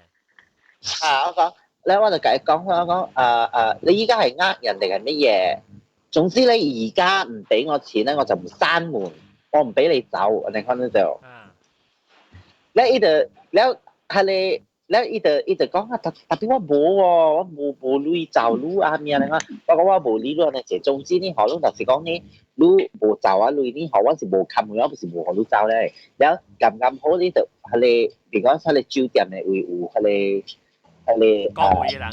啊！我講，咧我就共伊講，我講，你依家係呃人定係乜嘢？總之你而家唔俾我錢咧，我就唔閂門，我唔俾你走，你看到就。咧伊就了，係你。了伊就講啊，特別我無喎，我無鐳走路啊咩咧，我講我無理你呢，總之你予你若是講你你無走啊鐳，你予我是無冚門，我不是無予你走咧。了咁啱好你就彼個，比如講彼個酒店的位有彼個講話的人。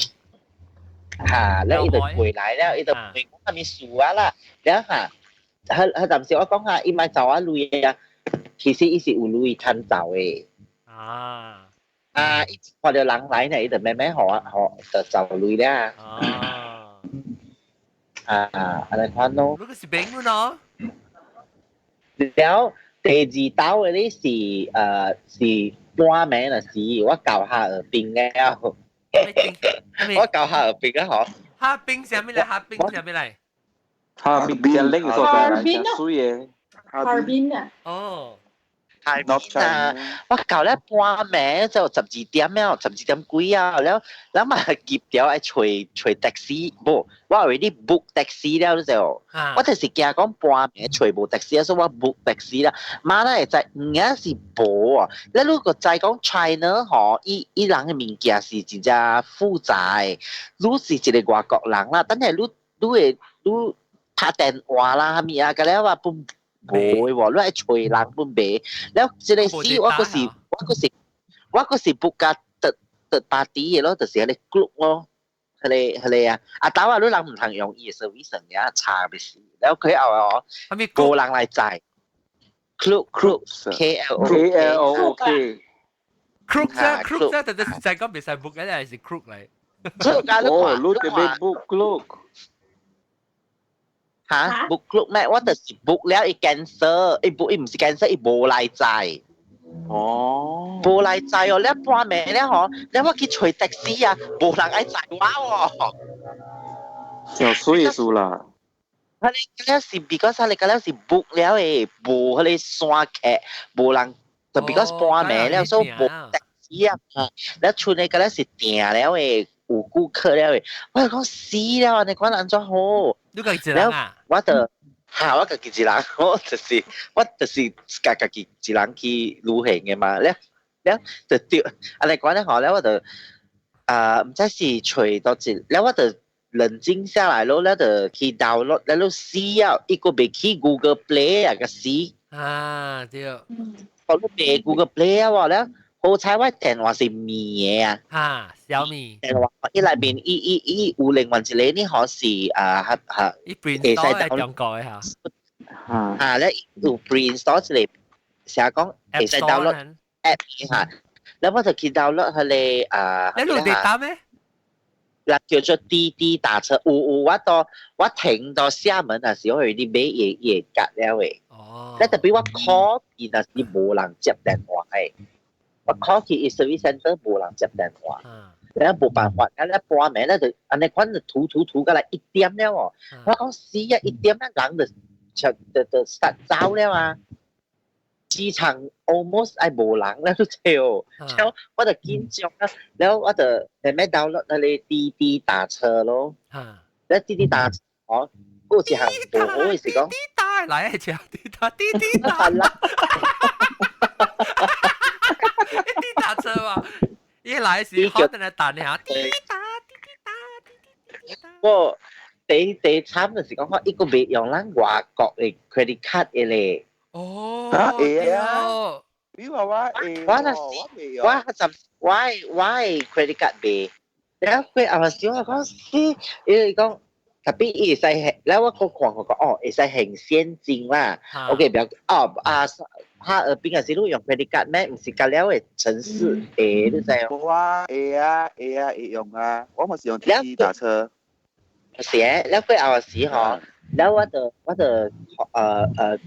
嚇，了伊就過來了，伊就問我啥物事啊啦，了嚇，彼彼陣時我講下，伊莫走啊鐳啊，其實伊是有鐳通走的。啊。啊！伊看著人來呢，伊就慢慢予我予就走鐳了。啊！啊，按呢款咯。你個是朋友喏。了，第二兜的咧是是半暝的時，我到哈爾濱了，我教哈爾濱啊，嗬。哈爾濱啥物來？哈爾濱啥物來？哈爾濱真冷嘅所在來，真水嘅。哈爾濱啊。哦。哈爾濱啊！我搞了半暝就12點了，12點幾啊，了了嘛急掉愛揣揣 taxi，無，我 already book taxi 了就，我就是驚講半暝揣無 taxi，所以我 book taxi 啦。媽啦會知，毋影是無啊！你如果再講 China 吼，伊伊人嘅物件是真正複雜的，你是一個外國人啦，但係你你會你拍電話啦，啥物啊，個了話本無的喎，你愛揣人本袂。了這個死我閣是 book 甲 third party 的咯，就是彼個 Klook 咯，彼個彼個啊，啊但話你人毋通用伊的 service 爾差欲死。了佢後哦，無人來載。Klook Klook K L O K L O K Klook 啫，Klook 啫，但係就講袂使 book 嘅，係是 Klook 嚟。哦，你特別 book Klook。嚇，book Klook 咩？我就是 book 了，伊 cancel，伊 book 伊毋是 cancel，伊無來載。哦，無來載哦，了半暝了吼，了我去揣 taxi 啊，無人愛載我喎。就水數啦。佢哋了是 because 你個了是 book 了的，無彼個山客，無人，就 because 半暝了，所以無 taxi 啊。了剩的個了是訂了的，有顧客了的，我就講死了，你講按怎好？你家己一人啊？我就嚇，我家己一人，我就是家家己一人去旅行的嘛，了了就對，按呢講咧吼，了我就啊，毋知是揣佗一，了我就冷靜下來咯，了就去 download，了就死啊，伊閣袂去 Google Play 啊，個死。啊，對。我都袂 Google Play 啊，喎了。好彩我電話是米的啊，哈，小米。電話伊內面伊伊伊有另外一個你可是啊，哈哈，伊 pre-install 係中國的嚇。啊，咧有 pre-install 一個，成日講會使 download app 嚇，แล้ว我就去 download 彼個啊。你有 data 咩？嗱叫做滴滴打車，有有我到我停到廈門的時候，有啲買也也隔了的。哦。咧特別我 call 伊，若是無人接電話的。我 call 去伊 service center 無人接電話，咧無辦法，啊咧半暝咧就按呢款就塗塗塗過來1點了哦。我講死啊，一點咧人就就就就實走了啊。機場 almost 愛無人了都對哦，了我就緊張啊，了我就慢慢 download 彼個滴滴打車咯。了滴滴打車哦，有一項無好的是講，滴打來一隻滴打滴滴打啦。滴打車嘛，一來時可能來打你下，滴打滴滴打滴滴打。我第第慘就是講，伊閣袂用咱外國的 credit card 的咧。哦，啊會啊，你話我會，我若是我暫我的 credit card 袂，了過後時我講死，伊講特別伊會使，了我閣看我講哦，會使還現金啦。OK，不要哦啊，哈爾濱也是你用 credit card 咩？毋是隔了的城市會，你知無？無啊，會啊，會啊，會用啊，我嘛是用滴滴打車。是誒，了過後時吼，了我就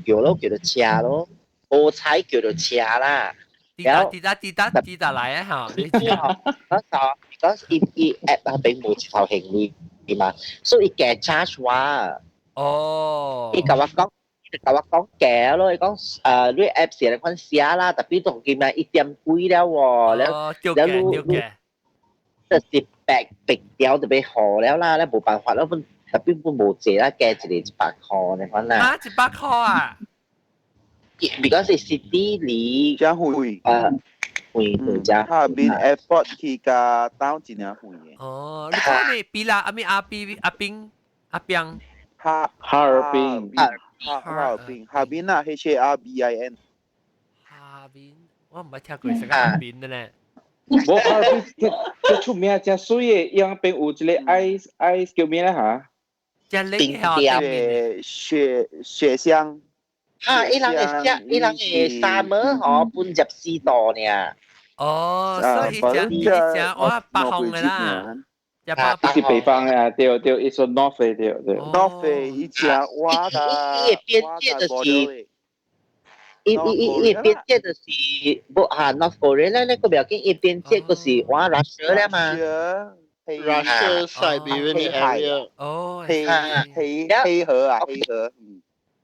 叫咯，叫做車咯，好彩叫做車啦。滴答滴答滴答滴答來啊！嚇，你知嗰時嗰伊伊 app 那邊無一頭行李嘛，所以伊加 charge 我。哦。伊共我講，伊共我講假咯，伊講你 app 是按款寫啦，特別都今仔1點幾了喎，了了你你就是白白條就欲予了啦，咧無辦法咯，本特別本無濟啦，加一個100箍按呢款啦。啊，100箍啊！ Because 是 city 離真遠，遠對遮。哈爾濱 airport 去甲 town 真正遠的。哦，你講咩？比啦，阿咩阿比阿冰阿冰。哈哈爾濱，哈哈爾濱，哈爾濱啊，H A R B I N。哈爾濱，我毋捌聽過啥哈爾濱的咧。無哈爾濱最出名真媠的，伊那邊有一個 ice ice 叫咩咧嚇？真冷雪雪雪鄉。啊！伊人會寫，伊人會 summer 吼，本24度爾。哦，所以伊食伊食我北方的啦，食北是北方的，對對，伊說 north 的對對。 north 的伊食我伊的邊界就是，伊伊伊伊邊界就是無啊 North Korea 咧，那個不要緊，伊邊界就是往 Russia 了嘛。 Russia Siberian area。哦，黑黑黑河啊，黑河。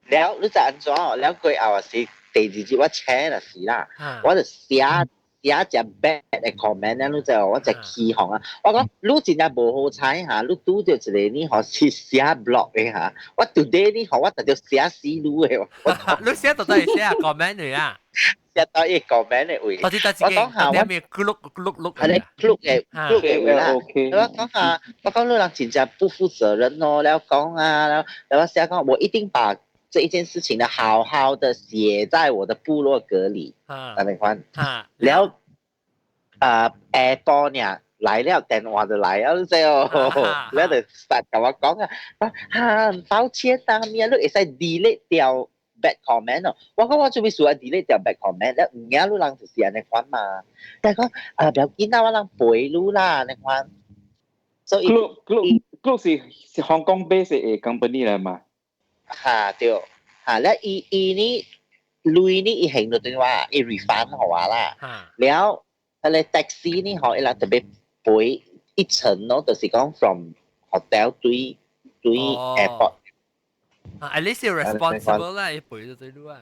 了，你就按怎？了過後是第二日我請就是啦，我就寫寫一隻 bad 的 comment 咧，你就我就起哄啊！我講你真正無好彩嚇，你拄著一個你吼是寫 blog 的嚇，我 today 你吼我就著寫死你的。你寫到底係寫 comment 嚟啊？寫到伊 comment 的位。我講下我咩咕碌咕碌碌。係咧碌嘅碌嘅位啦。我講下，我講你人真正不負責任咯，了講啊，了了我寫講我一定把這一件事情呢，好好的寫在我的部落格裡。啊，你看，了啊，下晡呢來了電話就來了，這哦，了就 start 共我講啊，啊，很抱歉啊，咩你會使 delete 掉 bad comment 哦，我講我做咩事啊 delete 掉 bad comment，了毋驚你人就是按呢款嘛，但係講啊，不要緊啊，我人賠你啦，按呢款。所以 Klook 是香港 base 的 company 來嘛？嚇對，嚇咧伊伊呢鐳呢伊還就對我，伊 refund 予我啦。了，彼个 taxi 呢吼，伊人特別賠一層咯，就是講 from hotel 對對 airport。啊，at least you're responsible 啦，伊賠就對路啊。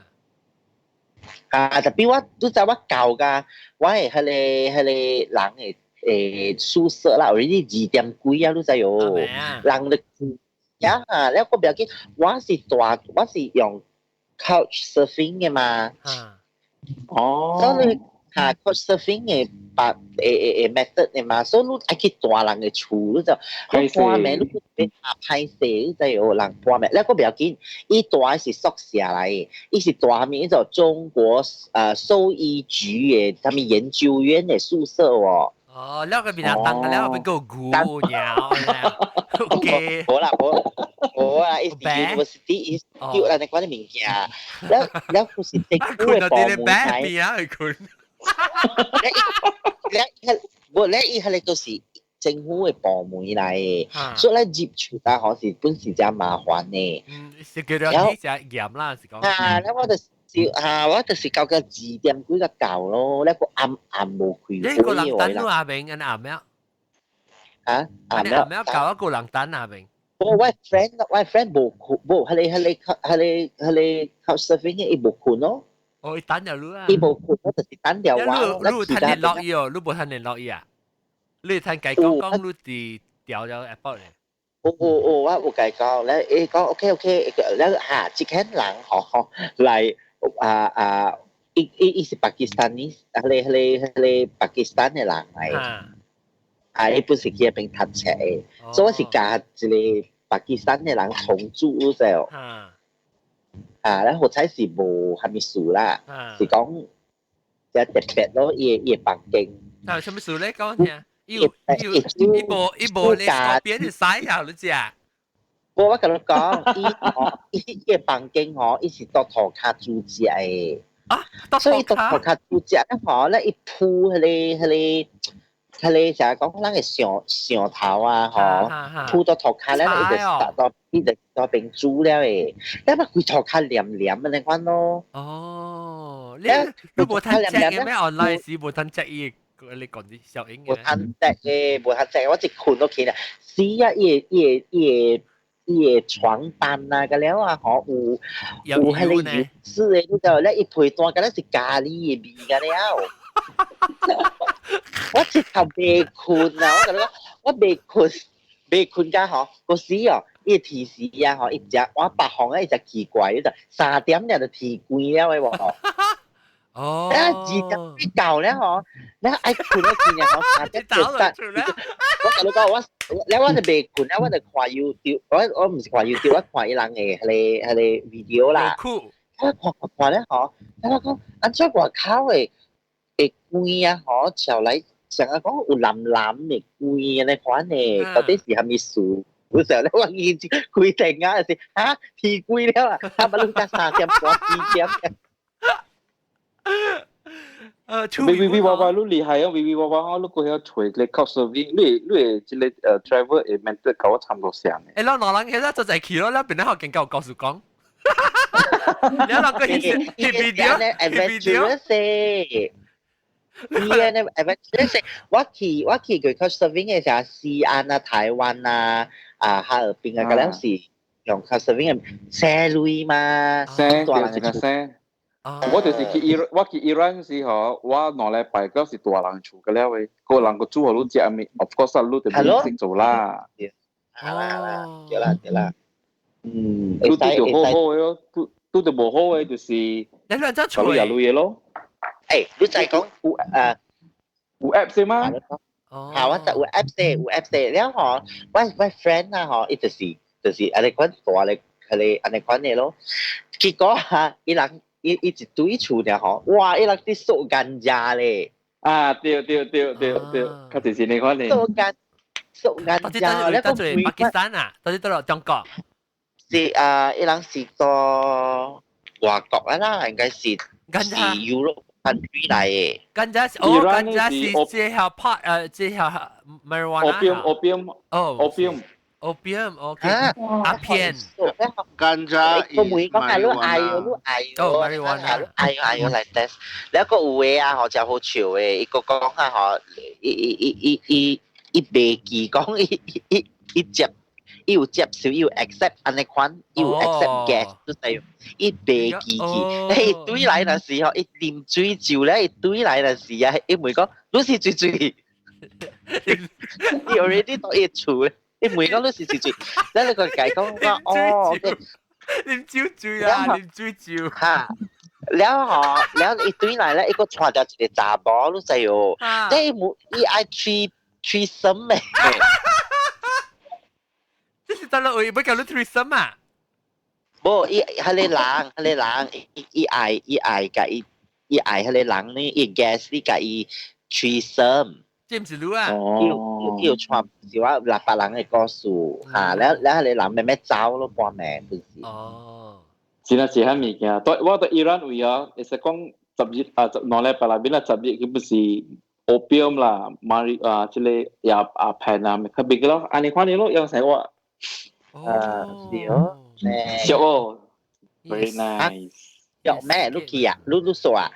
啊，特別我都知我舊㗎，我係彼个彼个人的宿舍啦，already 2點幾啊，你知喲，人咧呀，了我不要緊，我是大，我是用 couch surfing 的嘛。哦。所以嚇 couch surfing 的把method 的嘛，所以你愛去蹛人的厝，你就你半暝你別下歹勢，你知喲，人半暝，了我不要緊，伊蹛的是宿舍來的，伊是蹛啥物？伊做中國獸醫局的啥物研究院的宿舍哦。哦，了個邊人當了變個牛鳥，OK。無啦，無無啊，伊是 university institute 啦，你講啲物件，了了佢是政府的部門來。邊啊，困。了了無咧，伊彼个都是政府的部門來的，所以咧入厝啊，吼是本是誠麻煩的。嗯，是叫做啲誠嚴啦，是講。啊，了我就是啊，我就是到個2點幾個到咯，了個暗暗無開。你個人等你阿明，按暗咩？啊，暗咩？暗咩？搞一個人等阿明。我 friend 我 friend 無困，無，彼個 couch surfing 伊無困咯。哦，伊等了你啊。伊無困，我就是等了我。你有趁聯絡伊哦？你無趁聯絡伊啊？你趁共講講你佇調了 airport 咧？有有有，我有共講，咧伊講 OK OK，咧嚇，這間人吼來啊啊，伊伊伊是巴基斯坦呢，彼個巴基斯坦的人來，啊，伊本是去彼邊讀冊的，所以我是共一個巴基斯坦的人同住就，啊，咧好彩是無啥物事啦，是講一特別咯，伊伊房間。啊，啥物事咧？講聽。伊伊伊無伊無咧邊是使啊？你知啊？無，我共你講，伊吼伊伊房間吼，伊是蹛塗跤煮食的。啊，所以蹛塗跤煮食咧吼，咧伊鋪彼個就係講咱的上上頭啊吼，鋪到塗跤咧，伊就到伊就到邊煮了的，你嘛規塗跤黏黏按呢款咯。哦，你你無趁食的咩？online 時無趁食伊。你講啲小英無趁食的，無趁食，我一睏落去啦，死啊！伊的伊的伊的伊的床單啊，個了啊，吼有有彼個油脂的，你知咧伊被單敢若是咖喱的味個了。我直頭袂睏啊！我共你講，我袂睏，袂睏甲吼，嗰時哦，伊提示啊吼，伊食我白行啊，伊食奇怪，伊就3點了就天光了的喎。哦，啊，2點幾到了吼，你愛睏了去呢吼，3點就得。我共你講，我了我就袂睏了，我就看 YouTube，我我毋是看 YouTube，我看伊人的彼個 video 啦。我看看看咧吼，我講按怎外口的會光啊吼，照來像啊講有藍藍的光按呢款的，到底是啥物事？有時候咧，我已經開電啊，就是啊天光了啊，差不多才3點半4點。微微微娃娃，你厲害啊！微微娃娃，你過曉揣個 couch surfing，你你這個travel 的 method 佮我差不多像的。欸，咱兩人其實做在去咯，咱邊咧學見夠告訴講。你兩個翕 video， adventurous 伊呢 adventurous，我去佢 couch surfing 嘅時候，西安啊、台灣啊、啊哈爾濱啊，嗰陣時用 couch surfing 嘅賒鐳嘛，賒就是個賒。我就是去伊，我去伊朗時候，我2禮拜嗰是大人厝個了嘅，個人個煮予你食物，of course 你就袂識做啦。哦，對啦對啦，嗯，拄拄就好好嘅咯，拄拄就無好嘅就是，你兩隻厝也鐳嘅咯。誒，你再講有誒有 app 先嗎？嚇，我就有 app 先，有 app 先。了吼，我 friend 啊吼，伊就是按呢款大咧，佢哋按呢款嘅咯。結果嚇，伊人伊伊一堆厝爾吼，哇！伊人佇掃甘蔗咧。啊，對對對對對，較濟是呢款咧。掃甘掃甘蔗，你講巴基斯坦啊，到底到中國？是啊，伊人是到外國啊啦，應該是是 Europe country 來的。甘蔗是哦，甘蔗是這條 pot 這條 marijuana。 Opium opium 哦 opium opium OK 鴉片。甘蔗個每講係你愛哦，你愛哦，marijuana，你愛愛來 test。了個有的啊，吼，真好笑的，伊個講啊，吼，伊伊伊伊伊伊袂記講，伊伊伊接。伊有接受，伊有 accept 按呢款，伊有 accept gas，就是伊袂記去。伊對來那時候，伊啉水酒咧，伊對來那時啊，伊問講，你是水水？伊 already 到伊厝咧，伊問講你是水水，咧你個解講講哦，啉酒醉啊，啉水酒。嚇！了吼，了伊對來咧，伊閣帶著一個查某，你知哦？你冇伊愛吹吹什麼？這是得啦，我要叫你 threesome 啊！無，伊彼個人，彼個人，伊伊愛伊愛共伊伊愛彼個人呢，伊 guest 你共伊 threesome。這毋是你啊？伊有伊有傳是我六百人的故事，嚇！了了彼個人慢慢走咯，半暝不是。哦。真係是遐物件，對我佇伊朗位啊，會使講10日啊，2禮拜內面啦，十日佢不是 opium 啦，mari 啊，這個鴉鴉片啊，較別個咯，按呢款的咯，樣生活。啊，是哦，俗哦，very nice。俗咩？你去啊？你你說啊？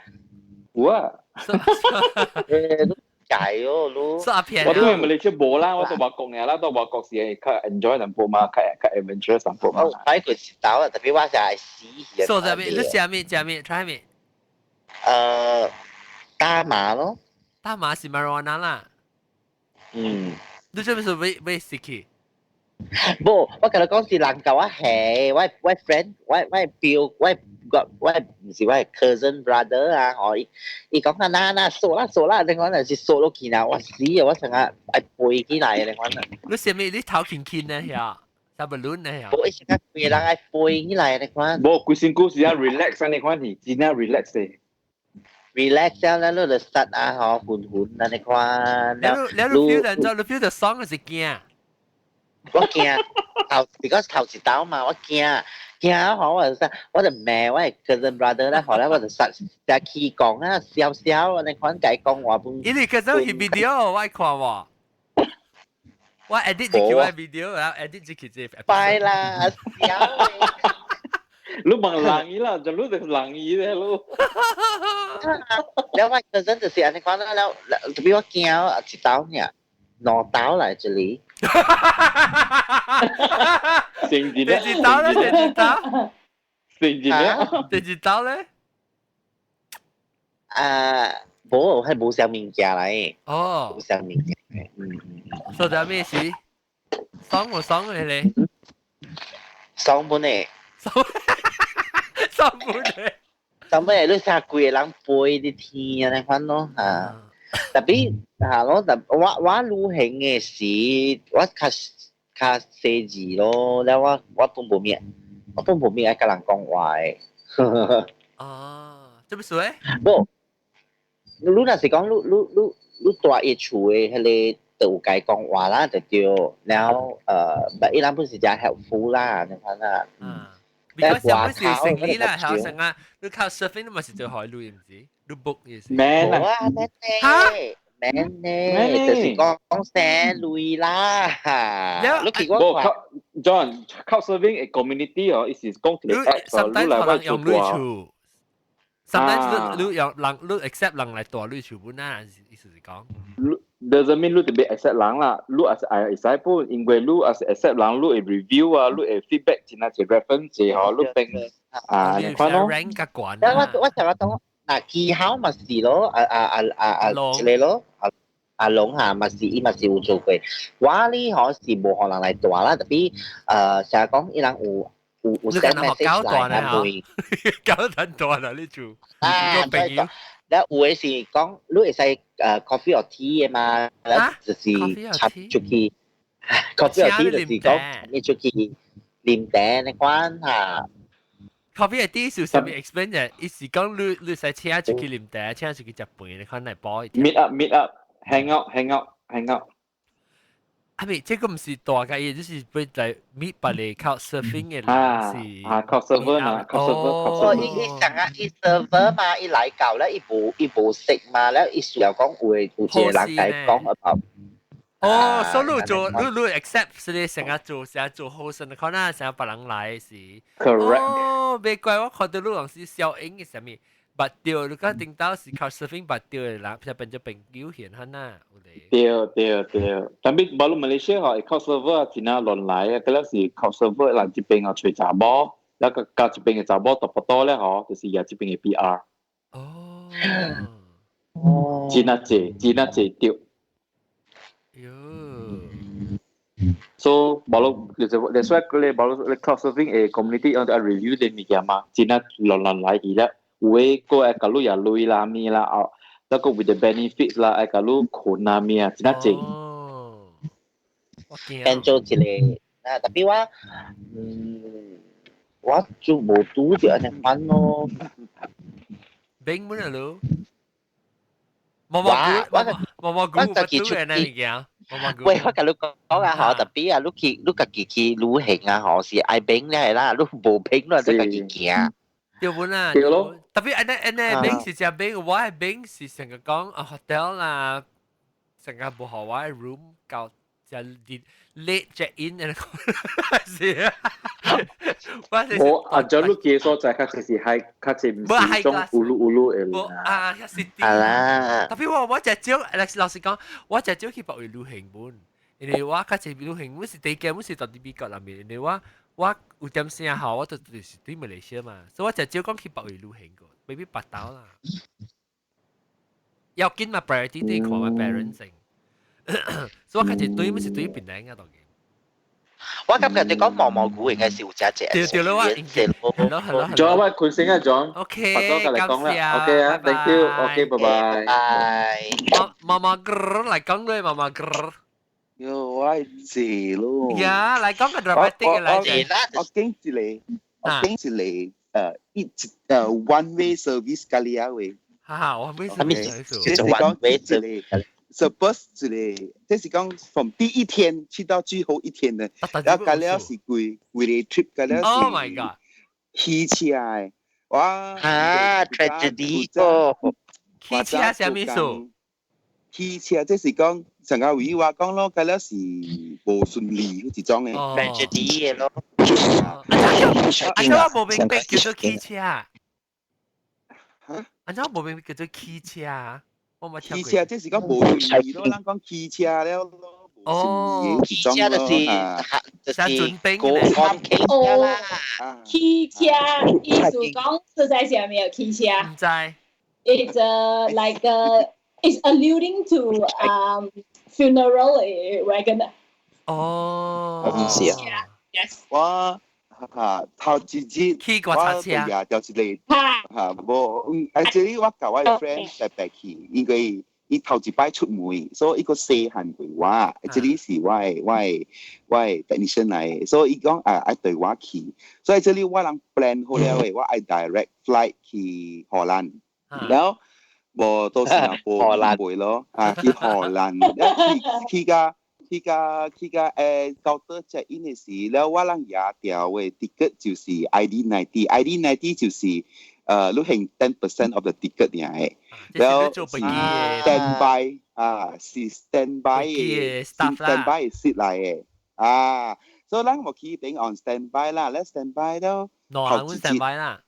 有啊。誒，你解哦，你。鴉片。我對馬來西亞無啦，我到外國爾啦，到外國時會較 enjoy 淡薄嘛，較較 adventurous 淡薄嘛。我擺過一道啊，特別我是愛死去。說啥物？你食物？食物？try 物？大麻咯。大麻是 marijuana 啦。嗯。你這不是未未食去？無，我共你講是人共我下，我 friend，我表，我個我毋是我 cousin brother 啊，吼，伊伊講啊，嗱嗱掃啦掃啦，你講若是掃落去啦，我死啊！我成日愛飛起來你講啊。你啥物？你頭輕輕呢？遐，啥 balloon 呢？遐。無，伊成日規個人愛飛起來你講。無，規身軀是啊 relax 你看是真正 relax 的。 relax 了，你就實啊，吼，昏昏啊，你看。你你 feel 到，你 feel 到爽還是驚？我驚頭，because 頭一道嘛，我驚驚吼，我就我就罵我 cousin brother 啦，後來我就實實去講啊，笑笑，你看共伊講話本。伊你 cousin 翕 video 我看喎，我 edit 入去我 video，然後 edit 入去這。拜啦，笑。你問人伊啦，就你就人伊咧咯。了我 cousin 就是按呢款啦，了特別我驚一道爾，兩道來這裡。成一第二道咧，第二道，成一咧，第二道咧。啊，無係無啥物件來。哦。無啥物件。嗯。說啥物事？爽無爽嘅咧？爽本嘅。爽。爽本嘅。爽本嘅，你成規個人飛佇天按呢款咯嚇。特別嚇咯，特我我旅行嘅時，我較較細緻咯，了我我本無物，我本無物愛共人講話的。哦，這麼說？無，你若是講你你你你蹛伊厝的彼個，就有共伊講話啦，就對。然後但伊人本是誠 helpful 啦，你看啦。嗯。because 有本是生意啦，係成啊，你 couch surfing 都嘛是最好路，唔是？你 book 意思。免啦。啊，免嚇？免呢，就是講聲類啦。你去我看 John Couchsurfing 嘅 community 哦，伊是講一個 app，你來我用你厝。Sometimes 你用人你 accept 人來住你厝本啊，意思是講。 Doesn't mean 你特別 accept 人啦，你也是會使本，因為你也是 accept 人，你會 review 啊，你會 feedback 真係一 reference 吼，你變啊，你看咯。 rank 較懸。我就我講，嗱技巧咪是咯，啊啊啊啊啊，一個咯，阿阿龍嚇咪是伊嘛是有做過，我呢可是無可能來住啦，特別成日講伊人有 send message 來啊，會搞得大啦你做。啊，朋友。แล้ว有的是講你會使coffee or tea 的嘛，แล้ว就是插出去 coffee or tea 就是講你出去啉茶那款嚇。 Coffee or tea 是啥物 explain 嘅？伊是講你使請出去啉茶，請出去食飯，你看來包。 Meet up, meet up, hang out, hang out, hang out。啊咪，這個毋是大個伊，就是欲來 meet 別個 couch surfing 嘅人是。啊，couch server 嘛，couch server。哦，伊伊上啊，伊 server 嘛，伊來到咧，伊無識嘛，咧伊需要講有一個人來講 about。哦，所以你做你你 accept 是成日做成日做 host，可能成日別人來是。 Correct。哦，別怪我看到你人是小英嘅啥物。捌著，你講頂到是 couch surfing 捌著的人，譬如變做朋友現哈呐，有咧。對對對，但係無論馬來西亞吼，couch server 真係亂來啊！嗰陣時 couch server 人這邊哦揣查某，แล้ว個加這邊嘅查某讀不到咧吼，就是也這邊嘅 PR。哦。哦。真啊濟，真啊濟對。喲。 So 無論就是 that's why 佢哋無論你 couch surfing 嘅 community 我哋 review 啲物件嘛，真係亂亂來去啦。有的個會共你也鐳啦物啦，哦，那個 with the benefits 啦，會共你困啊物啊，真係濟。哦，變做一個，啊，特別我，我就無拄著按呢款咯。冰本啊咯，毛毛菇，毛毛菇，我家己出去物件。喂，我共你講啊，嗬，特別啊，你去你家己去旅行啊，嗬，是愛冰咧啦，你無冰你就家己行。對本啊，對咯。特別按呢按呢冰是隻冰，我的冰是成個講啊 hotel 啦，成個無予我的 room 到隻 late check in 是啊。我啊，就你記所在，較濟是係較濟毋是種烏魯烏魯的。啊，是啲。係啦。特別我隻少，老實講，我隻少去別位旅行本，因為我較濟旅行，我是第一間，我是佇美國內面，因為我有點聲好，我就是對馬來西亞嘛，所以我隻少講去別位旅行過，maybe 白島啦。要緊嘛，priority 對看我 parents 先，所以我較濟對，我是對檳城啊，當然。我感覺你講毛毛菇應該是有只隻。對對咯，我應該係咯係咯。仲有我困醒啊，John。 OK，感謝。OK 啊，Thank you。OK，拜拜。拜。毛毛哥來講咧，毛毛哥。喲，我係謝咯。呀，來講個 dramatic 嘅來。我經一個，我經一個，一one way service 咖喱啊喂。哈哈，one way service。這是講一個。Suppose 一個，這是講從第一天去到最後一天的，然後隔了是規規個 trip，隔了是。 Oh my god！汽車的，哇！啊，tragedy 哦！汽車啥物意思？汽車這是講上個位話講咯，隔了是無順利嗰一種的。 tragedy 的咯。啊，我無明白叫做汽車。嚇？啊，我無明白叫做汽車。我冇汽車這是講無順利咯，咱講汽車了咯，哦，汽車就是就是高安汽車啦。汽車意思講實在是沒有汽車。毋知。 It's a like a it's alluding to funeral wagon。哦。意思啊。 Yes。我哈頭一日我就也掉一個哈無，actually 我共我的 friend 特別去，因為伊頭一擺出門，所以伊閣細漢過我，這裡是我的 technician 來的，所以伊講啊愛綴我去，所以這裡我人 plan 好了的，我愛 direct flight 去荷蘭，然後無到新加坡荷蘭咯，啊去荷蘭，去去到去到到倒 check in 的時，了我人也調的 ticket 就是 ID 90，ID 90 就是你還 10% of the ticket 爾嘅，然後是 stand by 啊，是 stand by 嘅 stand by 嘅 seat 來嘅，啊，所以咱無去邊 on stand by 啦，咧 stand by 都兩人 stand by 啦，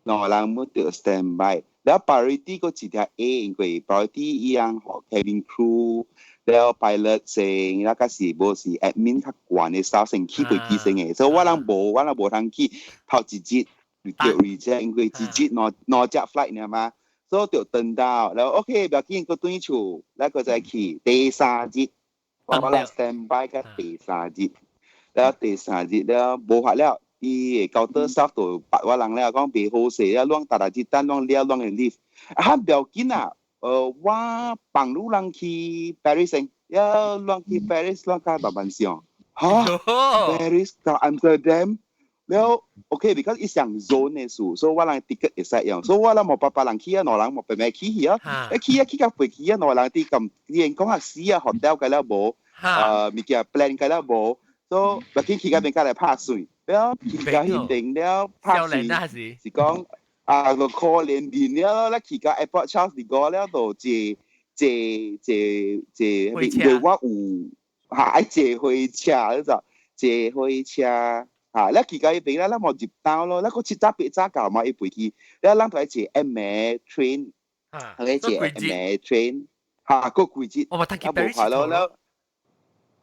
兩人冇得 stand by，了 priority 個一條 A，因為 priority 伊樣予 cabin crew。了 pilot 先，了較是無是 admin 較懸的 staff 先去飛機先的，所以我人無，我人無通去頭一日就 reject，因為一日兩兩隻 flight 爾嘛，所以就轉到，了 OK，不要緊，閣轉厝，了閣再去第三日，我來 stand by 到第三日，了第三日了無法了，伊的 counter staff 就白我人了，講袂好勢，了攏逐日日等，攏了攏會 leave，啊，不要緊啊。我幫你人去 Paris，要攏去 Paris，攏較慢慢上。嚇，Paris 到 Amsterdam，了 OK，because 伊上 zone 的數，所以我人 ticket 會使用，所以我人無白白人去啊，兩人無白白去去啊，一去啊去到飛機啊，兩人佇咁，伊講啊死啊，hotel 個了無，物件 plan 個了無，所以欲緊去到邊個來拍水，了去到彼邊了拍水，是講。啊，就可憐面了，咱去到 Airport Charles de Gaulle 了，就坐坐坐坐，因為我有嚇愛坐火車，你知坐火車嚇，咱去到彼邊了，咱無入到咯，咱閣七早八早到嘛，伊飛機，了咱就愛坐暗暝 train，愛坐暗暝 train，嚇，閣規日，我嘛，去 Paris 咯了。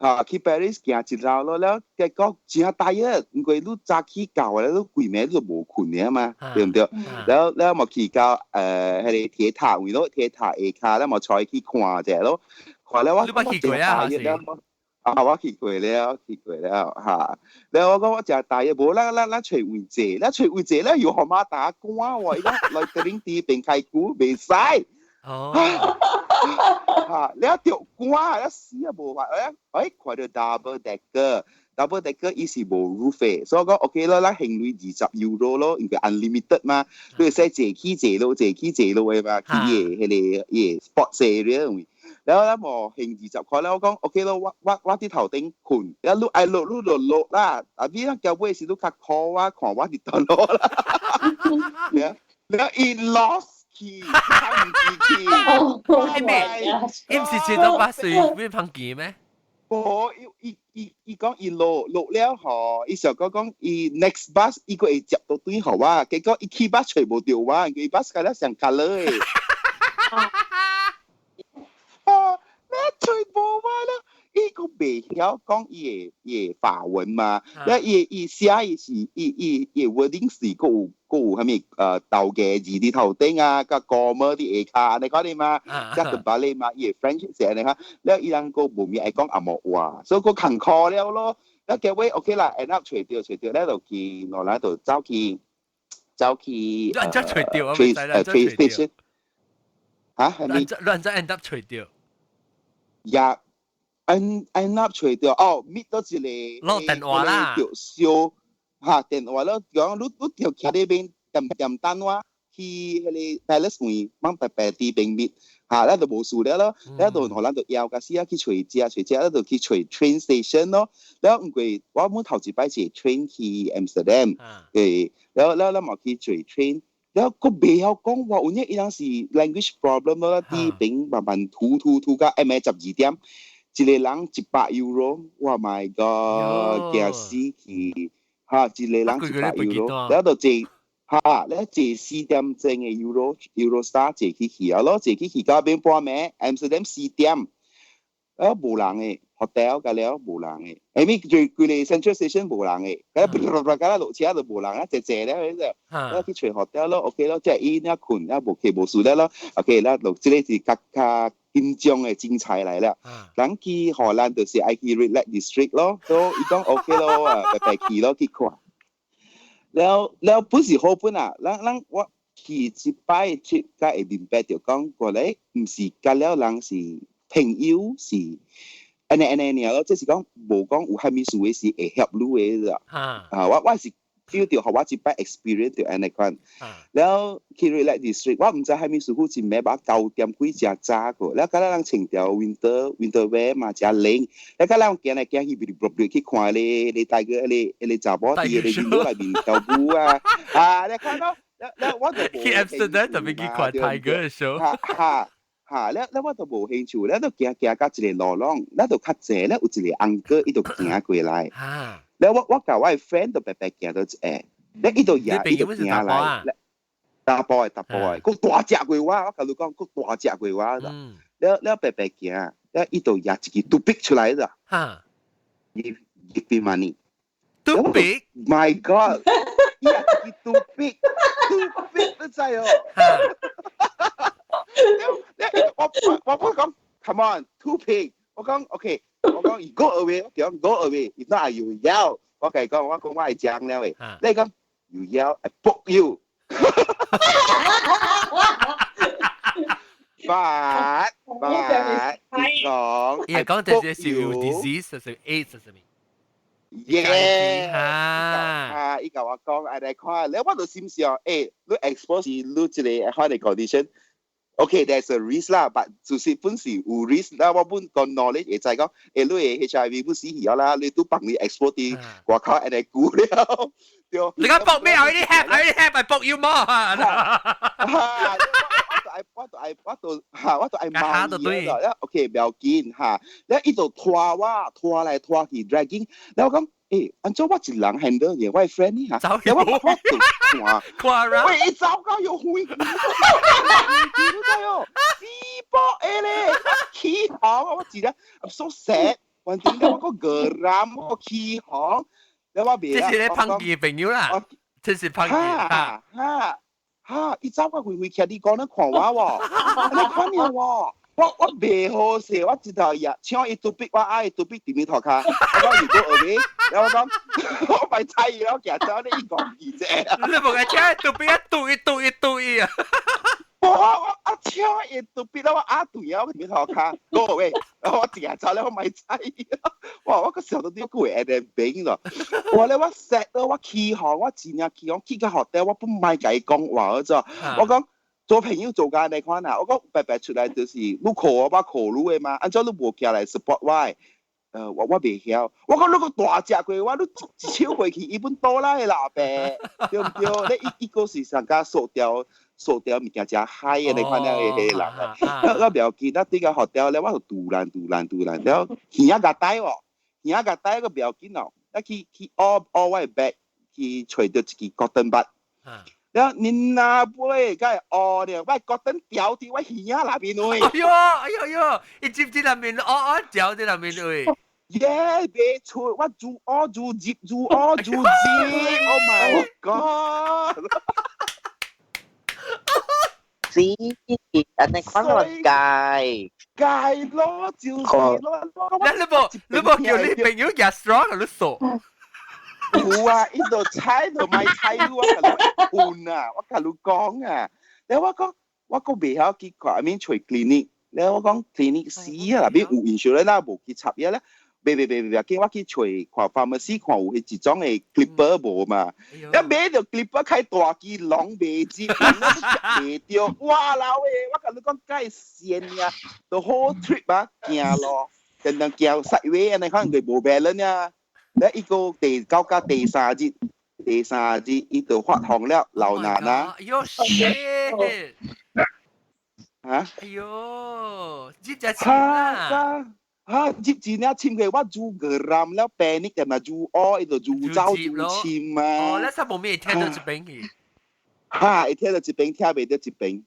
啊，去 Paris 行一繞咯，了結果真 tired，因為你早起到咧，你規暝你都無睏的嘛，對毋對？了了嘛去到彼个鐵塔位咯，鐵塔下跤，咱嘛出去看一下咯，看了我你捌去過啊？啊，我去過了，去過了，哈。了我講我誠 tired，無咱咱咱揣位坐，咱揣位坐了又予馬達趕喎，伊講 loitering 佇邊開久袂使。哦。哈，了著趕，了死啊無法，哎哎，看著 double decker，double decker 伊是無 roof 的，所以講 OK 咯，咱還鐳20 euro 咯，因為 unlimited 嘛，你會使坐起坐落，坐起坐落的嘛，去伊的彼个伊的 sports area。然後咱無還20塊了，我講 OK 咯，我我我佇頭頂睏，了你愛落你就落啦，啊你咱交尾時你較 call 我，看我佇佗落啦。了伊 lost 去，他毋知去。係咩？伊毋是7到8歲變胖記咩？無，伊伊伊伊講伊落落了吼，伊想講講伊 next bus 伊閣會接到轉予我，結果伊去 bus 揣無著我，因為 bus 甲了上 colour 的。啊！你揣無我了，伊閣袂曉講伊的伊的法文嘛？了伊伊寫伊是伊伊伊 wording 是閣有閣有啥物豆芽字佇頭頂啊，佮 comma 佇下跤按呢款的嘛，才特巴咧嘛，伊的 French 是按呢款，了伊人閣無物愛講紅毛話，所以閣艱苦了咯。了結尾 OK 啦，end up 揣著揣著，了就去落來就走去走去亂則揣著啊， train station 嚇係咪？亂則 end up 揣著。也 end end up 揣著哦，meet 到一個攞電話啦，著燒嚇電話咯，講你你著徛咧邊點點等我去彼个 palace 位，往白白佇邊 meet 嚇，咱就無事了咯，了就予咱就枵甲死啊去揣食揣食，咱就去揣 train station 咯。了毋過我阮頭一擺坐 train 去 Amsterdam，對，了了咱嘛去揣 train。了閣袂曉講話，有影伊人是 language problem 咯，佇邊慢慢塗塗塗到暗暝12點，一個人100 euro，哇 my god，驚死去！嚇，一個人100 euro，了就坐嚇，了坐4點鐘的 Euro Eurostar 坐去去啊咯，坐去去到變半暝，Amsterdam 4點，啊無人的 hotel 甲了無人的，下面就規個 Central Station 無人的，甲了甲了落車就無人啊，坐坐了彼個，我去揣 hotel 咯，OK 咯，即係伊爾睏，啊無去無事了咯，OK 啦，就這個是較較緊張的精彩來了。人去荷蘭就是愛去 Red Light District 咯，所以伊講 OK 咯，啊白白去咯去看。了了本是好本啊，咱咱我去一擺去，才會明白著講過來，毋是佮了人是朋友是。按呢按呢爾咯，這是講無講有啥物事的是會協你的啦。啊，我我是 feel 著，予我一擺 experience 著按呢款。了去 Red Light District，我毋知啥物師傅真暝把9點幾誠早過，了佮咱人穿條 winter winter wear 嘛，誠冷。了佮咱行來行去，去看咧咧大個咧咧查某佇咧 window 內面跳舞啊，啊，你看到？了我就去 Amsterdam 特別去看 Tiger 嘅 show。哈哈哈！了了我就無興趣，了就行行到一个路廊，了就較濟，了有一個 uncle 伊就行過來。了我佮我的 friend 就白白行到一下，了伊就也伊就行來。查埔的查埔的，閣大隻過我，我共你講，閣大隻過我。了了白白行，了伊就攑一支 toothpick 出來啦。Give me money。 Toothpick ？My God！伊攑一支 toothpick，toothpick 你知哦？我講，Come on，toothpick。我講 OK，我講 you go away，我講 go away，if not you yell。我共伊講，我講我會講了的。你講 you yell，I poke you。But 講，伊講這是有 disease，就是 AIDS 是咪？耶！啊！伊共我講，愛來看，了我就心想，你 expose 你這個款的 condition。OK，there's a risk 啦，but 就是本是有 risk 啦，我本個 knowledge 會知講，你的 HIV 本死去啦，你都幫你 expose 佇外口按呢久了，對。你講 poke 咩？I already have, I already have, I poke you more。我就愛問伊啦，OK，不要緊哈，了伊就拖我拖來拖去 dragging，了我講，按怎我一人 handle 嘅，我的 friend 呢嚇，了我就看，看啦，喂，伊走到又遠，你知哦，死波的咧，起哄，我記得，I'm so sad，反正我個個人我起哄，了我袂這是咧碰見朋友啦，這是碰見哈哈。哈！伊走到遠遠徛佇講咧看我喎，你看了喎，我袂好勢，我一頭也搶伊 toothpick，我愛伊 toothpick 佇面塗跤，我講如果後尾，然後我講我咪猜伊咯，行走你伊講伊啫。你無個搶 toothpick 一嘟一嘟一嘟伊啊！我啊搶伊 toothpick 我阿對啊，我佇面塗跤，go away，我行走咧，我咪猜伊。哇！我個時候都啲會會變咯。我咧我 sad 咯，我起哄，我真正起哄，去到學校我不莫共伊講話咗。我講做朋友做甲按呢款啊，我講白白出來就是你靠我，我靠你的嘛，按怎你無徛來 support 我的？我袂曉。我講你閣大隻過我，你一手過去，伊本倒來的啦，伯，對毋對？你伊閣是上加塑掉塑掉物件誠嗨的，你看了彼個人。我袂要緊，咱對個學校咧，我就突然突然突然了，耳仔共帶哦，耳仔共帶個袂要緊哦，咱去挖挖我的 bag，去揣著一支 cotton bud。了恁阿妹敢會烏了，我 cotton 掉佇我耳仔內面位。哎喲哎喲喲，伊接佇內面，烏烏掉佇內面位。耶，袂出，我煮烏煮入，煮烏煮入，Oh my God！是，按呢看落界。界咯，就是咯。你無叫你朋友食 strong，你傻。有啊，伊就猜就莫猜我共你問啊，我共你講啊。了我講，我閣袂曉去看，I mean 揣 clinic。了我講 clinic 死啊，內面有 insurance 啦，無去插藥咧。袂袂袂袂，叫我去揣看 pharmacy 看有彼一種的 clipper 無嘛？一買著 clipper 開大支，攏袂接，攏接袂著。哇老欸，我共你講，該線啊，the whole trip 啊，行路，定定行 sideway 按呢可能佢無 balance 啊。咧伊個第到到第三日，第三日伊就發紅了，老奶奶。哎喲 shit！啊？哎喲，這隻錢啊！哈，入錢了，簽佢我煮個冧了，panic 就嘛煮烏，伊就煮走煮簽啊。哦，你實無咩聽到這邊去？哈，伊聽到這邊，聽袂到這邊。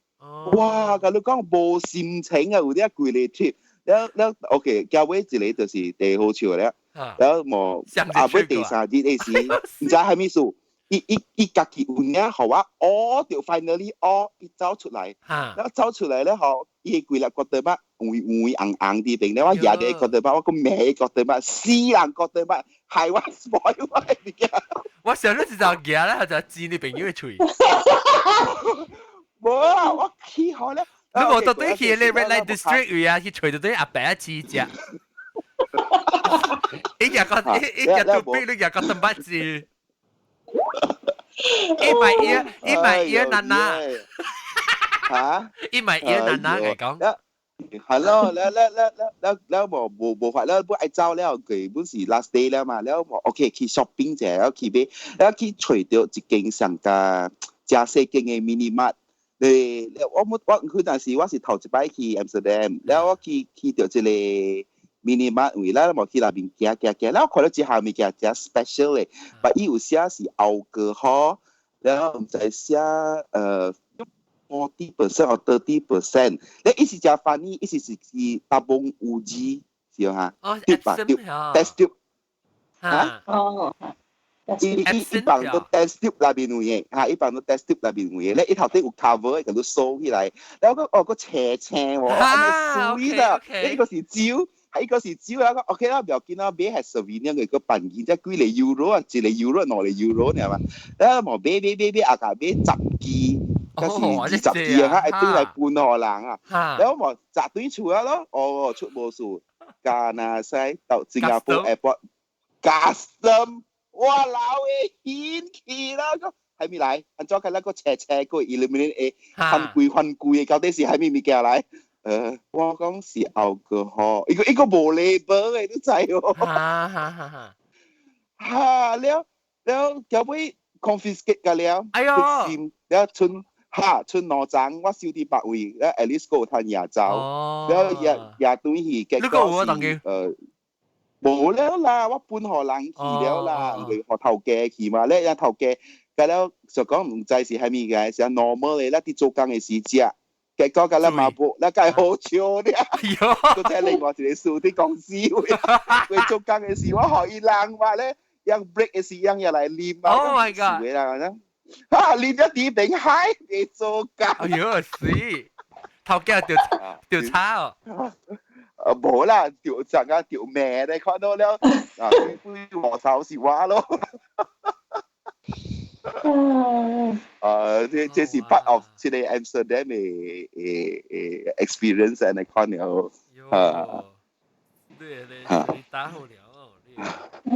哇，共你講無心情啊，有啲規個 trip，了了 OK，交尾一個就是第好笑了。了無後尾第三日的時，毋知蝦米事，伊家己有影，予我烏著 finally 烏，伊走出來，了走出來了吼，伊規粒 cotton bud 黃黃紅紅佇邊，了我舉個 cotton bud，我閣罵 cotton bud，死人 cotton bud，害我 spoil 我的物件。我想你是就舉咧，就剪你朋友的喙。無啊，我起好咧。你無到底去咧 Red Light District 位啊？去揣到對阿伯啊煮食。伊舉個伊舉 toothpick，你舉 cotton bud 子。伊買伊伊買伊娜娜。嚇？伊買伊娜娜嚟講。係咯，了了了了了了無無無法了，不愛走了，佢本是 last day 了嘛，了無 OK 去 shopping 者，了去買，了去揣著一間上加誠細間的 mini mart。你我冇我佢陣時我是頭一擺去 Amsterdam，了我去著這個 mini mart 位，咱無去內面行行行，了我看到一項物件誠 special 的，但伊有寫是 alcohol，了毋知寫40% 或 30%，你伊是誠 funny，伊是 tabung uji 是哈？哦對吧？對，test tube 嚇。哦。伊放到 test tube 內面有嘅，嚇，伊放到 test tube 內面有嘅，咧伊頭頂有 cover，共你鎖起來，然後講哦個斜斜喎，按呢水啦，呢個是酒，係一個是酒啊，OK 啦，唔要緊啦，買係 souvenir 嘅個辦件，即幾個 euro 啊，一個 euro 兩個 euro 你係嘛？然後無買買買買，啊個買10支，嗰是20支啊，愛轉來分予人啊，然後無十對厝啊咯，哦出無事，加拿西到新加坡 airport custom。哇老誒，顯氣啦！係咪來？按怎個那個斜斜個 illuminate 會翻規翻規的，到底是啥物物件來？我講是 alcohol，伊個伊個無 label 的，你知哦？哈哈哈哈！哈了了，後尾 confiscate 個了，哎喲，了賰哈賰2張，我收佇別位，了 at least 閣有趁贏走，了贏贏轉去，結果是無了啦，我分予人去了啦，因為予頭家去嘛，咧人頭家，甲了就講毋知是啥物個，是 normal 的，咱佇做工的時食，結果甲咱嘛無，咱該好笑咧。閣再另外一個事佇公司為做工的時，我予伊人嘛咧，用 break 的時，人也來啉啊。 Oh my god！啦，哈，啉咗佇邊海未做工。哎喲死！頭家調調查哦。啊，無啦，著怎啊著命咧，看到了啊，對無頭是我咯。啊，這是 part of 這個 Amsterdam 的 experience 按呢看了。啊，對對，你打好了。你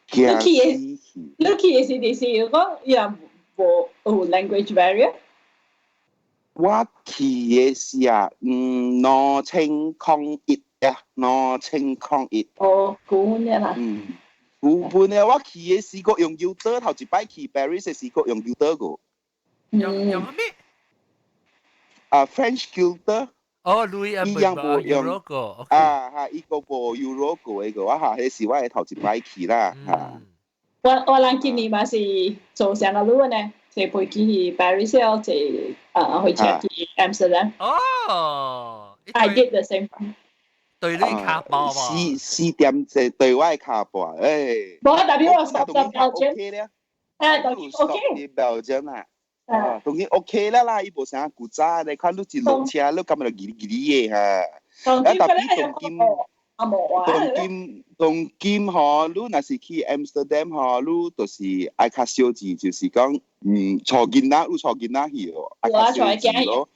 去的，你去的時就是講伊人無有 language barrier。我去的時啊，2001啊，2001。哦，久呢啦。嗯，久本咧，我去的時閣用 guilder，頭一擺去 Paris 的時閣用 guilder 個。用咩？啊，French guilder。哦，鐳啊，伊樣無用 Euro 個。啊哈，伊個無 Euro 個的個，我哈，彼是我的頭一擺去啦，哈。我人今年嘛是做成個路呢，坐飛機去 Paris 了，坐火車去 Amsterdam。哦。 I did the same。對你跤步四四點坐對我的跤步，誒。無，特別我 stop 在 Belgium。 OK 咧。啊，當然 OK。佇 Belgium 啊。啊，當然 OK 啦啦，伊無啥古早，你看你一落車，你感覺就ギリギリ的哈。啊，特別當今。啊無啊。當今吼，你若是去 Amsterdam 吼，你就是愛較小心，就是講，帶囡仔，你帶囡仔去哦，愛較小心咯。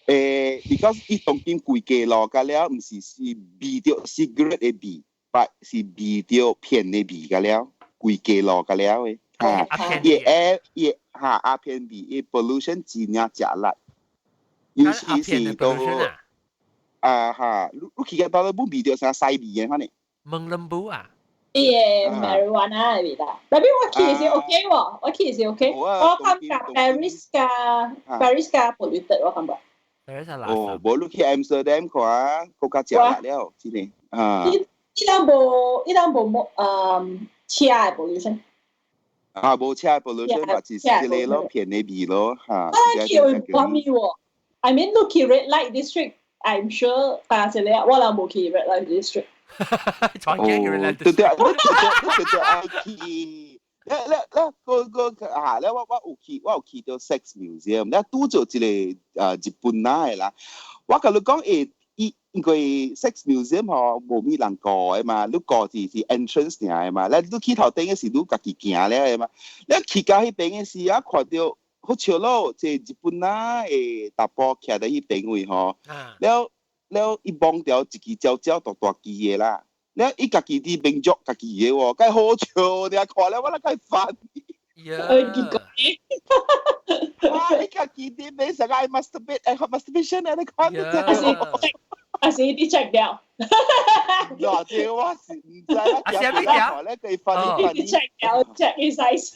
because 伊當今規街路甲了，毋是是味著 cigarette 的味，but 是味著片的味甲了，規街路甲了的，哈，伊會伊哈鴉片味，伊 pollution 真正誠力，尤其是都啊哈，你去到倒都無味著啥西味的反正。蒙倫布啊？伊個 marijuana 的味道，特別我去是 OK 喎，我去是 OK，我感覺 Paris 加 Paris 加 polluted 我感覺。哦，無你去 Amsterdam 看，閣較誠力了，真的啊。伊人無，伊人無冇車的 pollution。啊，無車 pollution，嘛是這個咯，片的味咯，嚇。啊，去有關味喎。I mean，你去 red light district，I'm sure 加一個，我人無去 red light district。哦，對對，你對對對愛去。咧咧咧，個個啊，咧我有去到 Sex Museum，咧拄著一個日本仔的啦。我共你講，伊因為 Sex Museum 吼無物人過的嘛，你過是 entrance 爾的嘛，咧你去頭頂的時你家己行了的嘛。你去到彼邊的時啊，看著好笑咯，這日本仔的查埔徛佇彼邊位吼，了了伊摸著一支蕉蕉大大支的啦。了伊家己佇面足家己的喎，該好笑，你看了我咧該煩。結果啊！伊家己佇面上愛 masturbate，愛 masturbation 啊！你看到。還是你 check 掉？嗱，這我是唔知啦。啊，啥物條？咧佢發你 check 掉 check 伊 size。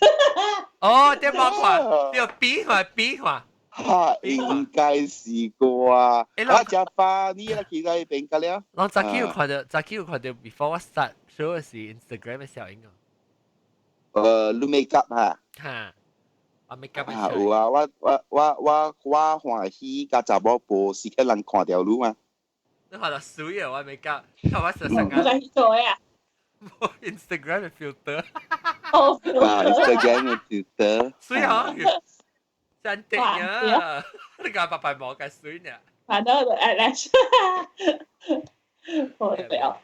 哦，點冇看？對，比看比看。哈，應該是啩。我食飯你啦，去到邊個了？我早起有看到，早起有看到，before 我 start show 是 Instagram 嘅小影啊。你 make up 哈？哈，我 make up 啊有啊，我歡喜佮查某無時間人看著你嘛。你看到水啊！我 make up，看我實實我在做呀。 Instagram 嘅 filter。哦，Instagram 嘅 filter。水啊！真定啊！你講白白毛嘅水呢？反正就 eyelash。好了。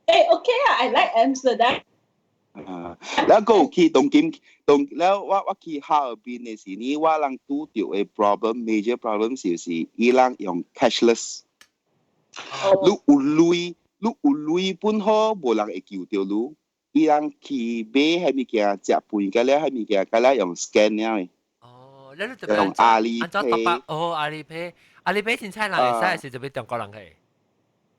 誒，OK 啊，I like Amsterdam。啊，แล้วก็有去東京，東了我去哈爾濱的時呢，我人拄著的 problem major problem 就是伊人用 cashless。你有鐳，你有鐳本好，無人會救著你。伊人去買彼物件，食飯個了彼物件，個了用 scan 了的。哦，你就用阿里 Pay。哦，阿里 Pay，阿里 Pay 凊彩人會使，是特別中國人去。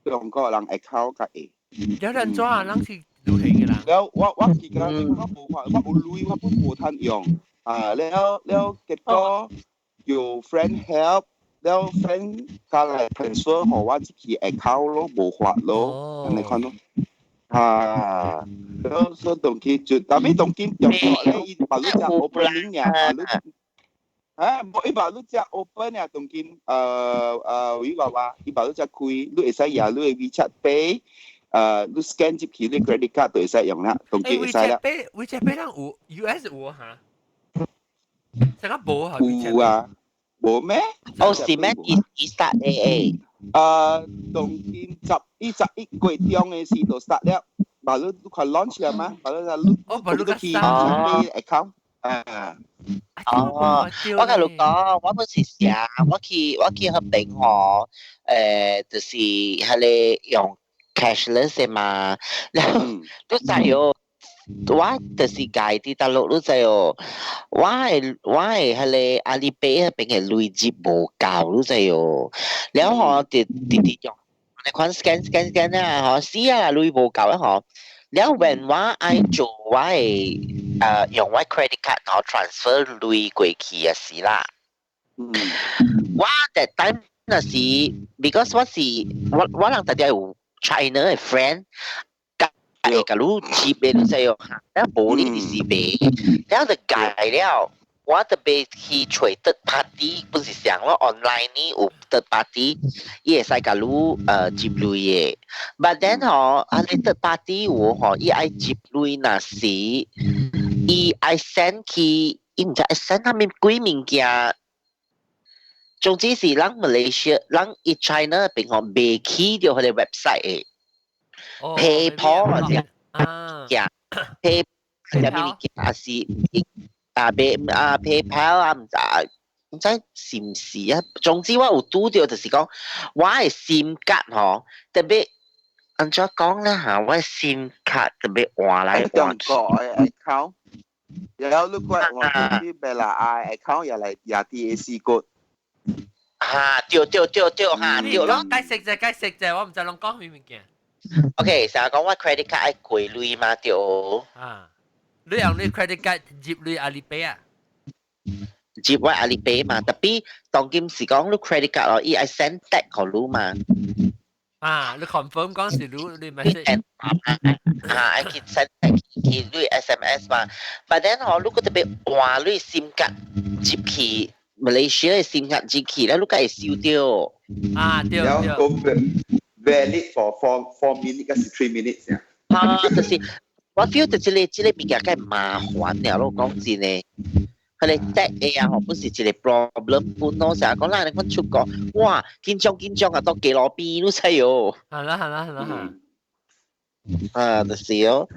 中國人 account 較會。有人怎啊？人是流行嘅啦。了我記得我無法，我有鐳，我本無通用。啊，了了結果有 friend help。了 friend 加來 transfer 予我一去 account 咯，無法咯，按呢款咯。啊，了所以當今就，但係當今中國咧，伊把你只 opening 呀，把你啊，無伊把你只 open 呀，當今伊話話，伊把你只開，你會使用你的 WeChat Pay，你 scan 入去你 credit card 就會使用啦，當今會使啦。 WeChat Pay，WeChat Pay 咱有 US 有哈？這個無哈？有啊。無咩？哦，是咩？伊 start 誒？當今11月中的時就 start 了，把你快 launch 了嗎？把你你哦，把你去 account 啊。哦，我共你講，我本是想，我去彼邊吼，就是彼个用 cashless 嘛，然後都知哦。我就是家佇大陸，你知哦，我的彼个阿里 Pay 彼邊的累積無夠，你知哦。了吼，直直直用，你看 scan scan scan 啊，吼，死啊，鐳無夠啊，吼。了 when 我愛做我的用我 credit card 吼 transfer 鐳過去的時啦。我 that time 那是 because 我是我人大家有 China 的 friend。會共你接的，你知哦，了無你就是袂，了就改了，我特別去揣 third party，不是想咯，online 呢有 third party，伊會使共你接鐳的。But then 吼，啊你 third party 有吼，伊愛接鐳若是，伊愛 send 去，伊毋知愛 send 啥物鬼物件。總之是咱 Malaysia，咱伊 China 邊吼袂去著彼个 website 的。PayPal 或者啊，Pay 啥物物件啊是啊買啊 PayPal 啊，毋知是毋是啊？總之我有拄著就是講，我的 SIM 卡吼，特別按怎講咧嚇？我的 SIM 卡特別換來換去。中國的 account，然後你過換去馬來 account 也來也 DAC 個。嚇對對對對嚇對咯。解釋者解釋者，我毋知攏講咩物件。 OK，成日講我 credit card 愛過鐳嘛對。啊，你用你 credit card 入你阿里 Pay 啊？入我阿里 Pay 嘛，特別當今是講你 credit card 哦，伊愛 send text 予你嘛。啊，你 confirm 講是你 message。啊，愛去 send text 去你 SMS 嘛。But then 哦，如果特別換你 SIM 卡入去 Malaysia 的 SIM 卡入去咧，你該會收著。啊，對對。 Valid for 4 minutes 還是 3 minutes 啊？啊，就是我 feel 到這個物件較麻煩了咯，講真的。彼个 tech 的啊，吼，不是一個 problem 本咯，成日講咱講出國，哇，緊張緊張啊，到街路邊你知哦。係啦係啦係啦。啊，就是哦。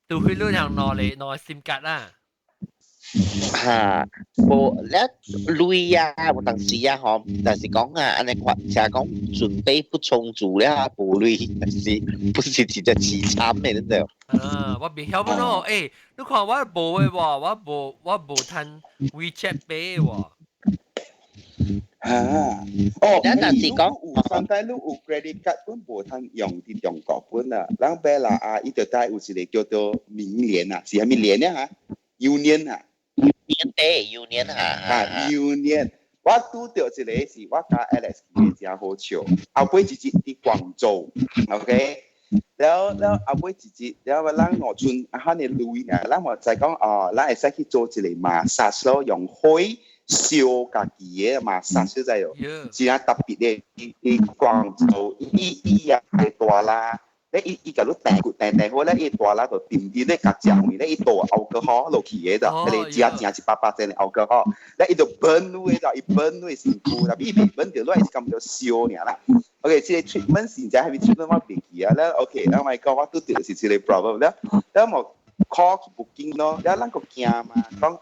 除非你用兩個 SIM 卡啦。嚇，無了鐳啊，有當時啊吼，但是講啊，按呢看，成日講準備不充足了，無鐳，但是不是真正凄慘的，你知無？啊，我袂曉咯，欸，你看我無的喎，我無趁 WeChat Pay 喎。啊，哦，但是講有上擺你有 credit card 本無通用佇中國本啊，咱買啦啊，伊就帶有一個叫做明聯啊，是啥物聯啊嚇？Union 啊，Union 對，Union 嚇，啊 Union。我拄著一個是我佮 Alex 嘅真好笑，後尾一日佇廣州，OK。了了後尾一日，了咱五村啊，哈尼鐳呢，咱嘛知講哦，咱會使去做一個 massage 咯，用火燒家己的 massage 知無？真特別的，佇廣州伊伊也大啦，咧伊伊共你訂骨訂訂好咧，伊大啦就定佇咧共食面咧，伊倒 alcohol 落去的就，彼個食正100%的 alcohol，咧伊就 burn 你的，伊 burn 你的身軀，但伊袂 burn 著，你是感覺燒爾啦。OK，這個 treatment 是真係咪 treatment 我袂記啊。咧 OK，我咪講我拄著是這個 problem 咧，咧我 call booking 咯，了咱個驚嘛，講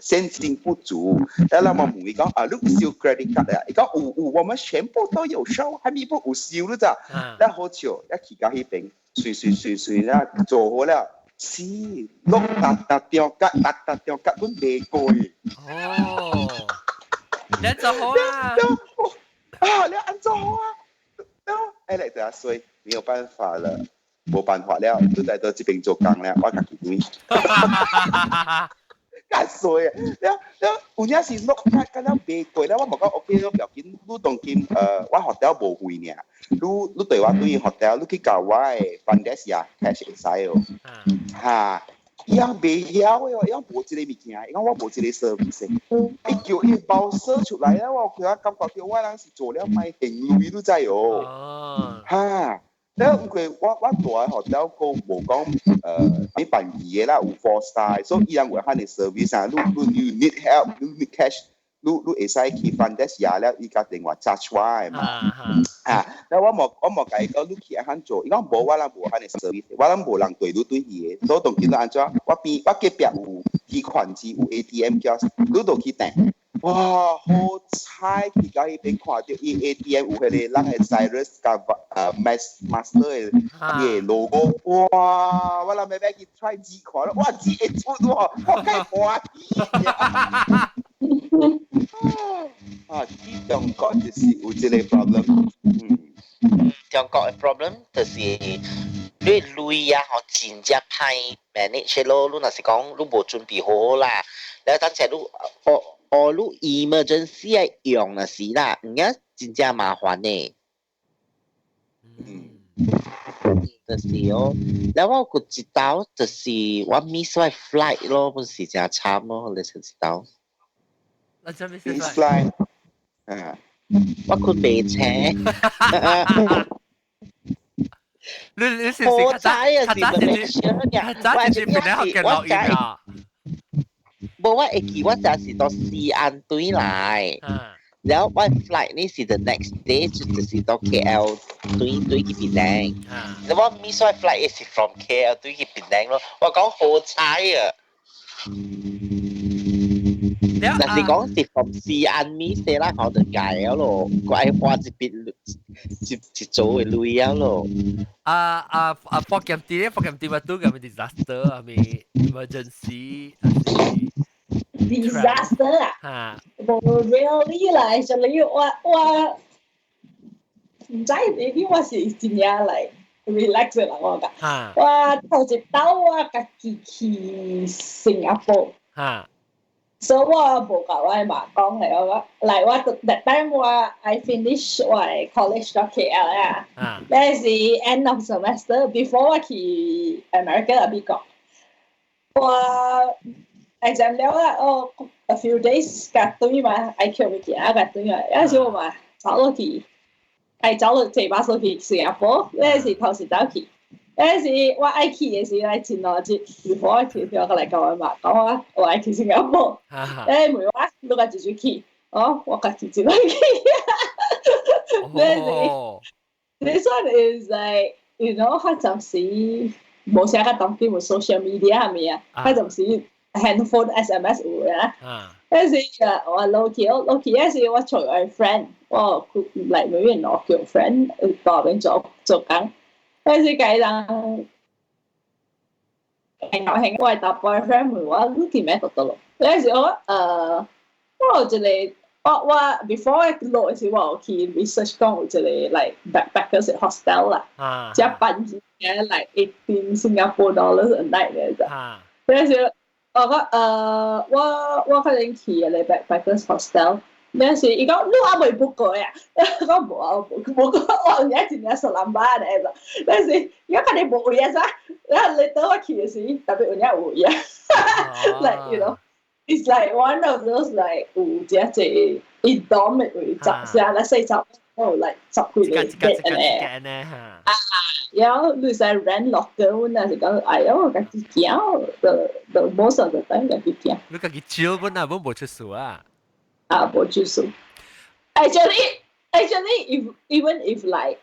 現金不足，了咱我問伊講啊，你有收 credit card 啊？伊講有有，我們全部都有收，還咪不有收你咋？了好笑，一去到彼邊，隨隨隨隨了做好了，是六達達條格，達達條格，阮袂過。哦，你做好啊！啊，你按做好啊！哎，來等下衰，沒有辦法了。無辦法了，都在到這邊做工了，我家己對。較衰啊！了了有影是落較較了袂過了，我無講 OK 咯，不要緊。你當今我 hotel 無費爾，你你對我對 hotel，你去共我的 front desk 啊，cash 會使哦。哈，伊也袂曉的哦，伊講無這個物件，伊講我無這個 service。伊叫伊包說出來啊，我佢感覺到我人是做了歹行為，你知哦。哈。了因為我住的 hotel 閣無講你辦期的啦，有 four star，所以伊人有遐的 service 啊，你你 you need help，你 need cash，你你會使去 front desk 也了，伊共電話 charge 我的嘛。啊，了我無共伊講你去按怎做，伊講無我人無遐的 service，我人無人對你對伊的，所以當今按怎，我邊我隔壁有提款機有 ATM 機，你就去訂。哇，好彩去到彼邊看著伊 ATM 有彼個人的 Cyrus 佮Master 的伊個 logo，哇！我諗欲欲去 try 試看咯，哇！字會出喎，我介歡喜。啊，去中國就是有這個 problem。中國的 problem 就是你鐳啊，吼真正歹 manage 咯。你若是講你無準備好啦，了等下你哦哦，你 emergency 愛用若是啦，有影真正麻煩呢。就是哦，了我有一道就是我 miss 我 flight 咯，本是真慘咯，你一道。那真 miss flight？啊，我困袂醒。你是唔是較早較早是較早是變咧學嘅落雨啊？無，我會記我就是到西安轉來，然後我 flight 呢是 the next day 就是到 KL 轉轉去檳城，然後我 miss 我 flight 是 from KL 轉去檳城咯，我講好彩啊！但是講是 from 西安 miss 啦，我就解了咯，我愛花一筆一一組的鐳了咯。啊啊啊！福建啲咧，福建啲乜都咁 disaster 係咪 emergency？ disaster 啊？無 really 啦，actually 我我毋知呢我是真正來 relax 的人我講。我頭一擺我家己去新加坡。所以我無共我媽講的，我來我 that time 我 I finish 我的 college 到 KL 啊，那是 end of semester before 我去 America 美國。我 exam 了啦，哦，a few days 共轉嘛，愛捡物件共轉嘛，有時我嘛走落去，愛走落坐巴士去新加坡，那是頭一擺去。嗰時我愛去的時來前兩日，before 我去，我來共我媽講我我愛去新加坡。誒問我你家自己去，哦，我家己一個去。This one is like 較暫時無啥個當今有 social media 係咪啊？較暫時 handphone SMS 有啊。嗰時啊，我落去，我落去嗰時我找我 friend，我來每邊攞叫 friend 到邊做做工。嗰時計人高興，我的大 boyfriend 問我你佇咩讀倒咯？嗰時我我有一個我 before 落時我有去 research 講有一個 like backpackers hostel 啦，只辦嘅 like 18 Singapore dollars a night 嘅咋。嗰時我講我可能去個 backpackers hostel。那時伊講你還未 book 過呀？我講無啊，無無過，我而家真正熟人吧咧，那時伊講肯定無位啊，啥？然後你等我去的時，特別有影有位啊。Like it's like one of those like 有這濟一檔的位，十成來四十，有 like 十幾個 bed 咧。啊，然後你使 rent locker，阮若是講，哎喲，家己行，the most of the time 家己行。你家己招本啊，本無出事啊？啊，無出事。Actually, if even if like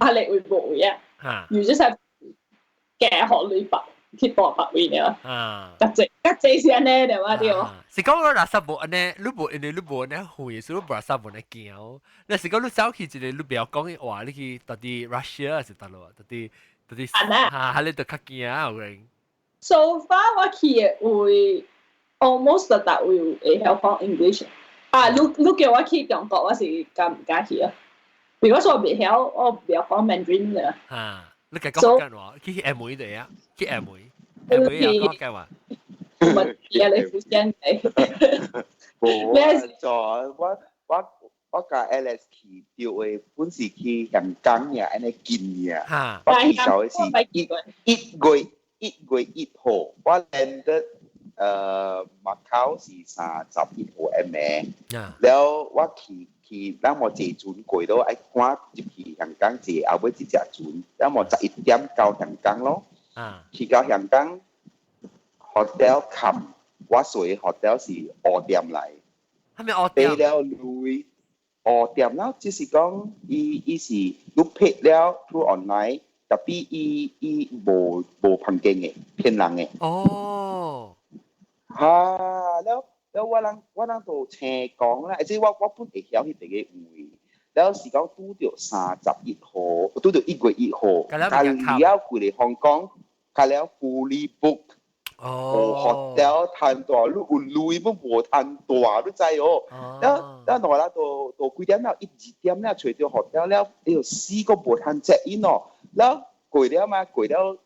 壓力會無位啊，you just have 加學旅白去大白位爾。啊，較濟較濟是按呢對嘛對。是講我垃圾無按呢，你無因為你無按呢會，所以你無垃圾無按呢驚。你是講你走去一個你不曉講的話，你去到底 Russia 還是佗落？到底到底嚇，你就較驚啊！有人。 So far 我去的位 almost 逐逐位會曉講 English。啊，你叫我去中國，我是敢毋敢去啊？because 我袂曉，我袂曉講 Mandarin 嘅。啊，你家講福建話，去厦門的啊，去廈門，廈門也講福建話。我也來福建的。無啊，我共 Alex 去著的，本是去香港呀，按呢近呀。我去到的是1月1月1號，我 landed 馬口是31號暗暝。了我去，咱無坐船過到，愛趕入去香港坐後尾一隻船，了無11點到香港咯。去到香港 hotel 冚，我睡 hotel 是烏點來。係咪烏點？俾了鐳烏點啦，就是講伊是你 pay 了 through online，tapi 伊無房間的，騙人的。哦。哈，了了我人就聽講啦，而且我本會曉彼個位，了是講拄著31號，拄著1月1號，但了規个香港，較了 fully book。哦。hotel 趁大，你有鐳本無趁大，你知哦？了了落來到幾點了？一二點了，揣著 hotel 了，哎喲死個無通 check in 哦。了過了嘛，過了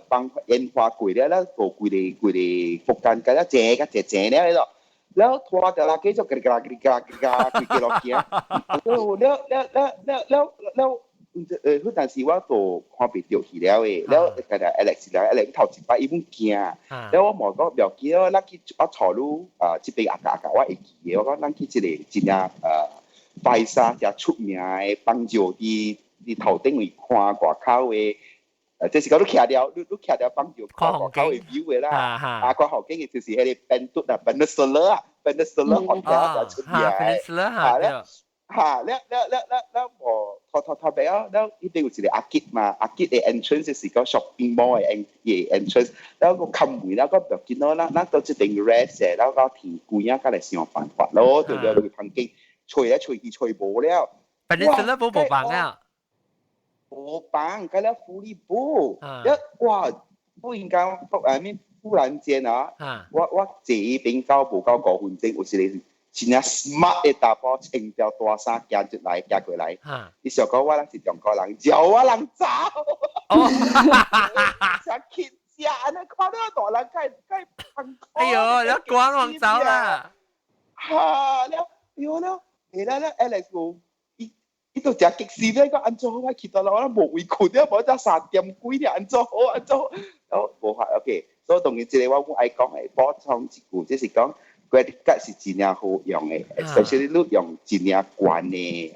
放煙花過了，了到規个規个福建街了，靜甲靜靜了彼囉。了拖著啦，繼續吱嘎吱嘎吱嘎規個落行。了了了了了了，彼陣時我都看袂著去了的，了共 Alex 來，Alex 頭一擺伊本驚，了我無講袂要緊，咱去我帶你啊，這邊阿甲阿甲我會記的，我講咱去這個真正拜沙誠出名的幫助佇頭頂位看外口的。這是講你徛了，你徛了幫助看外口的 view 的啦，啊，看後景的就是彼個 Pentut 啊，Peninsula 啊，Peninsula Hotel 就出名的，嚇了，嚇了了了了了無拖拖拖白啊，了彼邊有一個 arcade 嘛，arcade 的 entrance 是個 shopping mall 的 entrance，了個冚門了個袂緊咯，咱到這邊 rest 的，了到天光啊，才來想辦法咯，對對對，房間揣來揣去揣無了。 Peninsula 無房啊？無房，佮了 fully book，了哇，忽然間，I mean 忽然間啊，我坐彼邊到無夠5分鐘，有一個真正 smart 的查埔穿條大衫行出來，行過來，伊想講我人是中國人，叫我人走，想去食，按呢看到大人該該放。哎喲，你趕人走啦！哈了，喲了，來了了，Alex 有。伊都誠激死咧，講按怎我去到了，我無位睏了，無才3點幾了，按怎好按怎好，哦無法 OK，所以當然這個我愛講的補充一句，就是講 credit card 是真正好用的，especially 你用真正懸的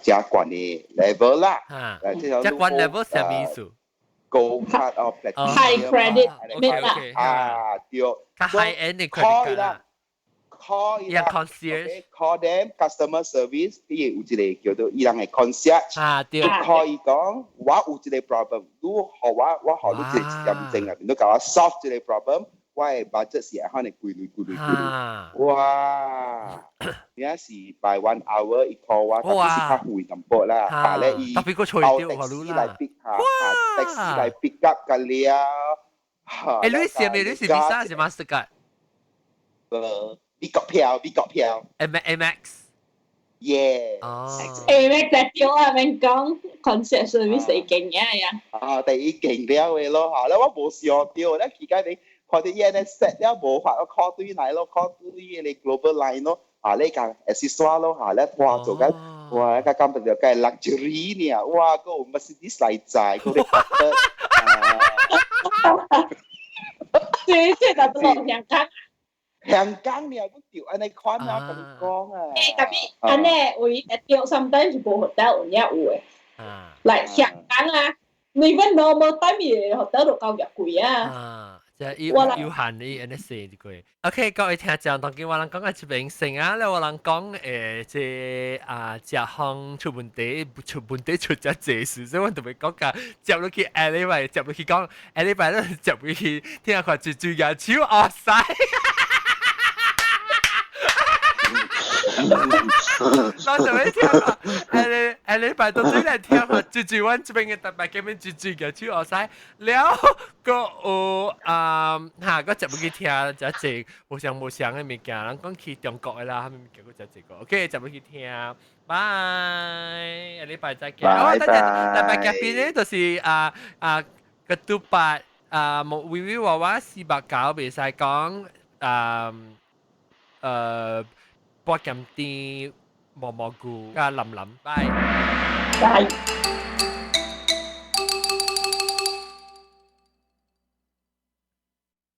誠懸的 level 啦。啊，這懸 level 啥物意思？高卡哦，high credit 啊，對，較 high end 的 credit card。 call 伊啦，concierge call them customer service，伊有一個叫做伊人的 concierge，啊對，call 伊講我有一個 problem，你予我，我予你一個點鐘啊，你共我 solve 這個 problem，我的 budget 是按呢幾鐳幾鐳幾鐳，哇！你是 by one hour 伊 call 我，特別是較遠淡薄啦，嚇咧伊特別個吹掉 taxi 來 pick 嚇，taxi 來 pick up 個了。欸，你是咩？你是 Visa 還是 Mastercard？無。美國票，美國票。 M M X。 Yeah。哦。 Amex 對啊，免講 concierge service 會勁呀呀。啊，第一勁了嘅咯嚇，咧我無想到，咧期間你看到伊安尼 set 了無法，我 call 對來咯，call 對迄個 global line 咯，啊，你講 accessoire 咯嚇，咧哇做緊，哇，個感覺就計 luxury 呢，哇，個 Mercedes 來載，個你覺得，對，這就落香港。香港呢，我掉按呢款啊，共你講啊。欸，特別按呢位對，sometimes 無 hotel 有影有的。來香港啊，你 even normal time 的 hotel 都夠貴啊。啊，即係有有限你按呢四啲貴。OK，各位聽眾，當今我人講嘅這邊先啊，咧我人講這啊，食風出問題，出問題出遮濟事，所以我特別講甲接落去下禮拜，接落去講下禮拜咧接落去聽下看最最嘅手哇塞！老實要聽看，下禮下禮拜到底來聽看，最最阮這邊嘅特別嘉賓最最嘅手哇塞，了閣有啊嚇，閣接落去聽遮濟無相無相嘅物件，人講去中國嘅啦，啥物物件閣遮濟個，OK，接落去聽，拜，下禮拜再見。哦，等陣特別嘉賓咧，就是啊啊個拄八啊，無微微娃娃四百九，袂使講啊。波鹹甜毛毛菇佮林林，拜拜。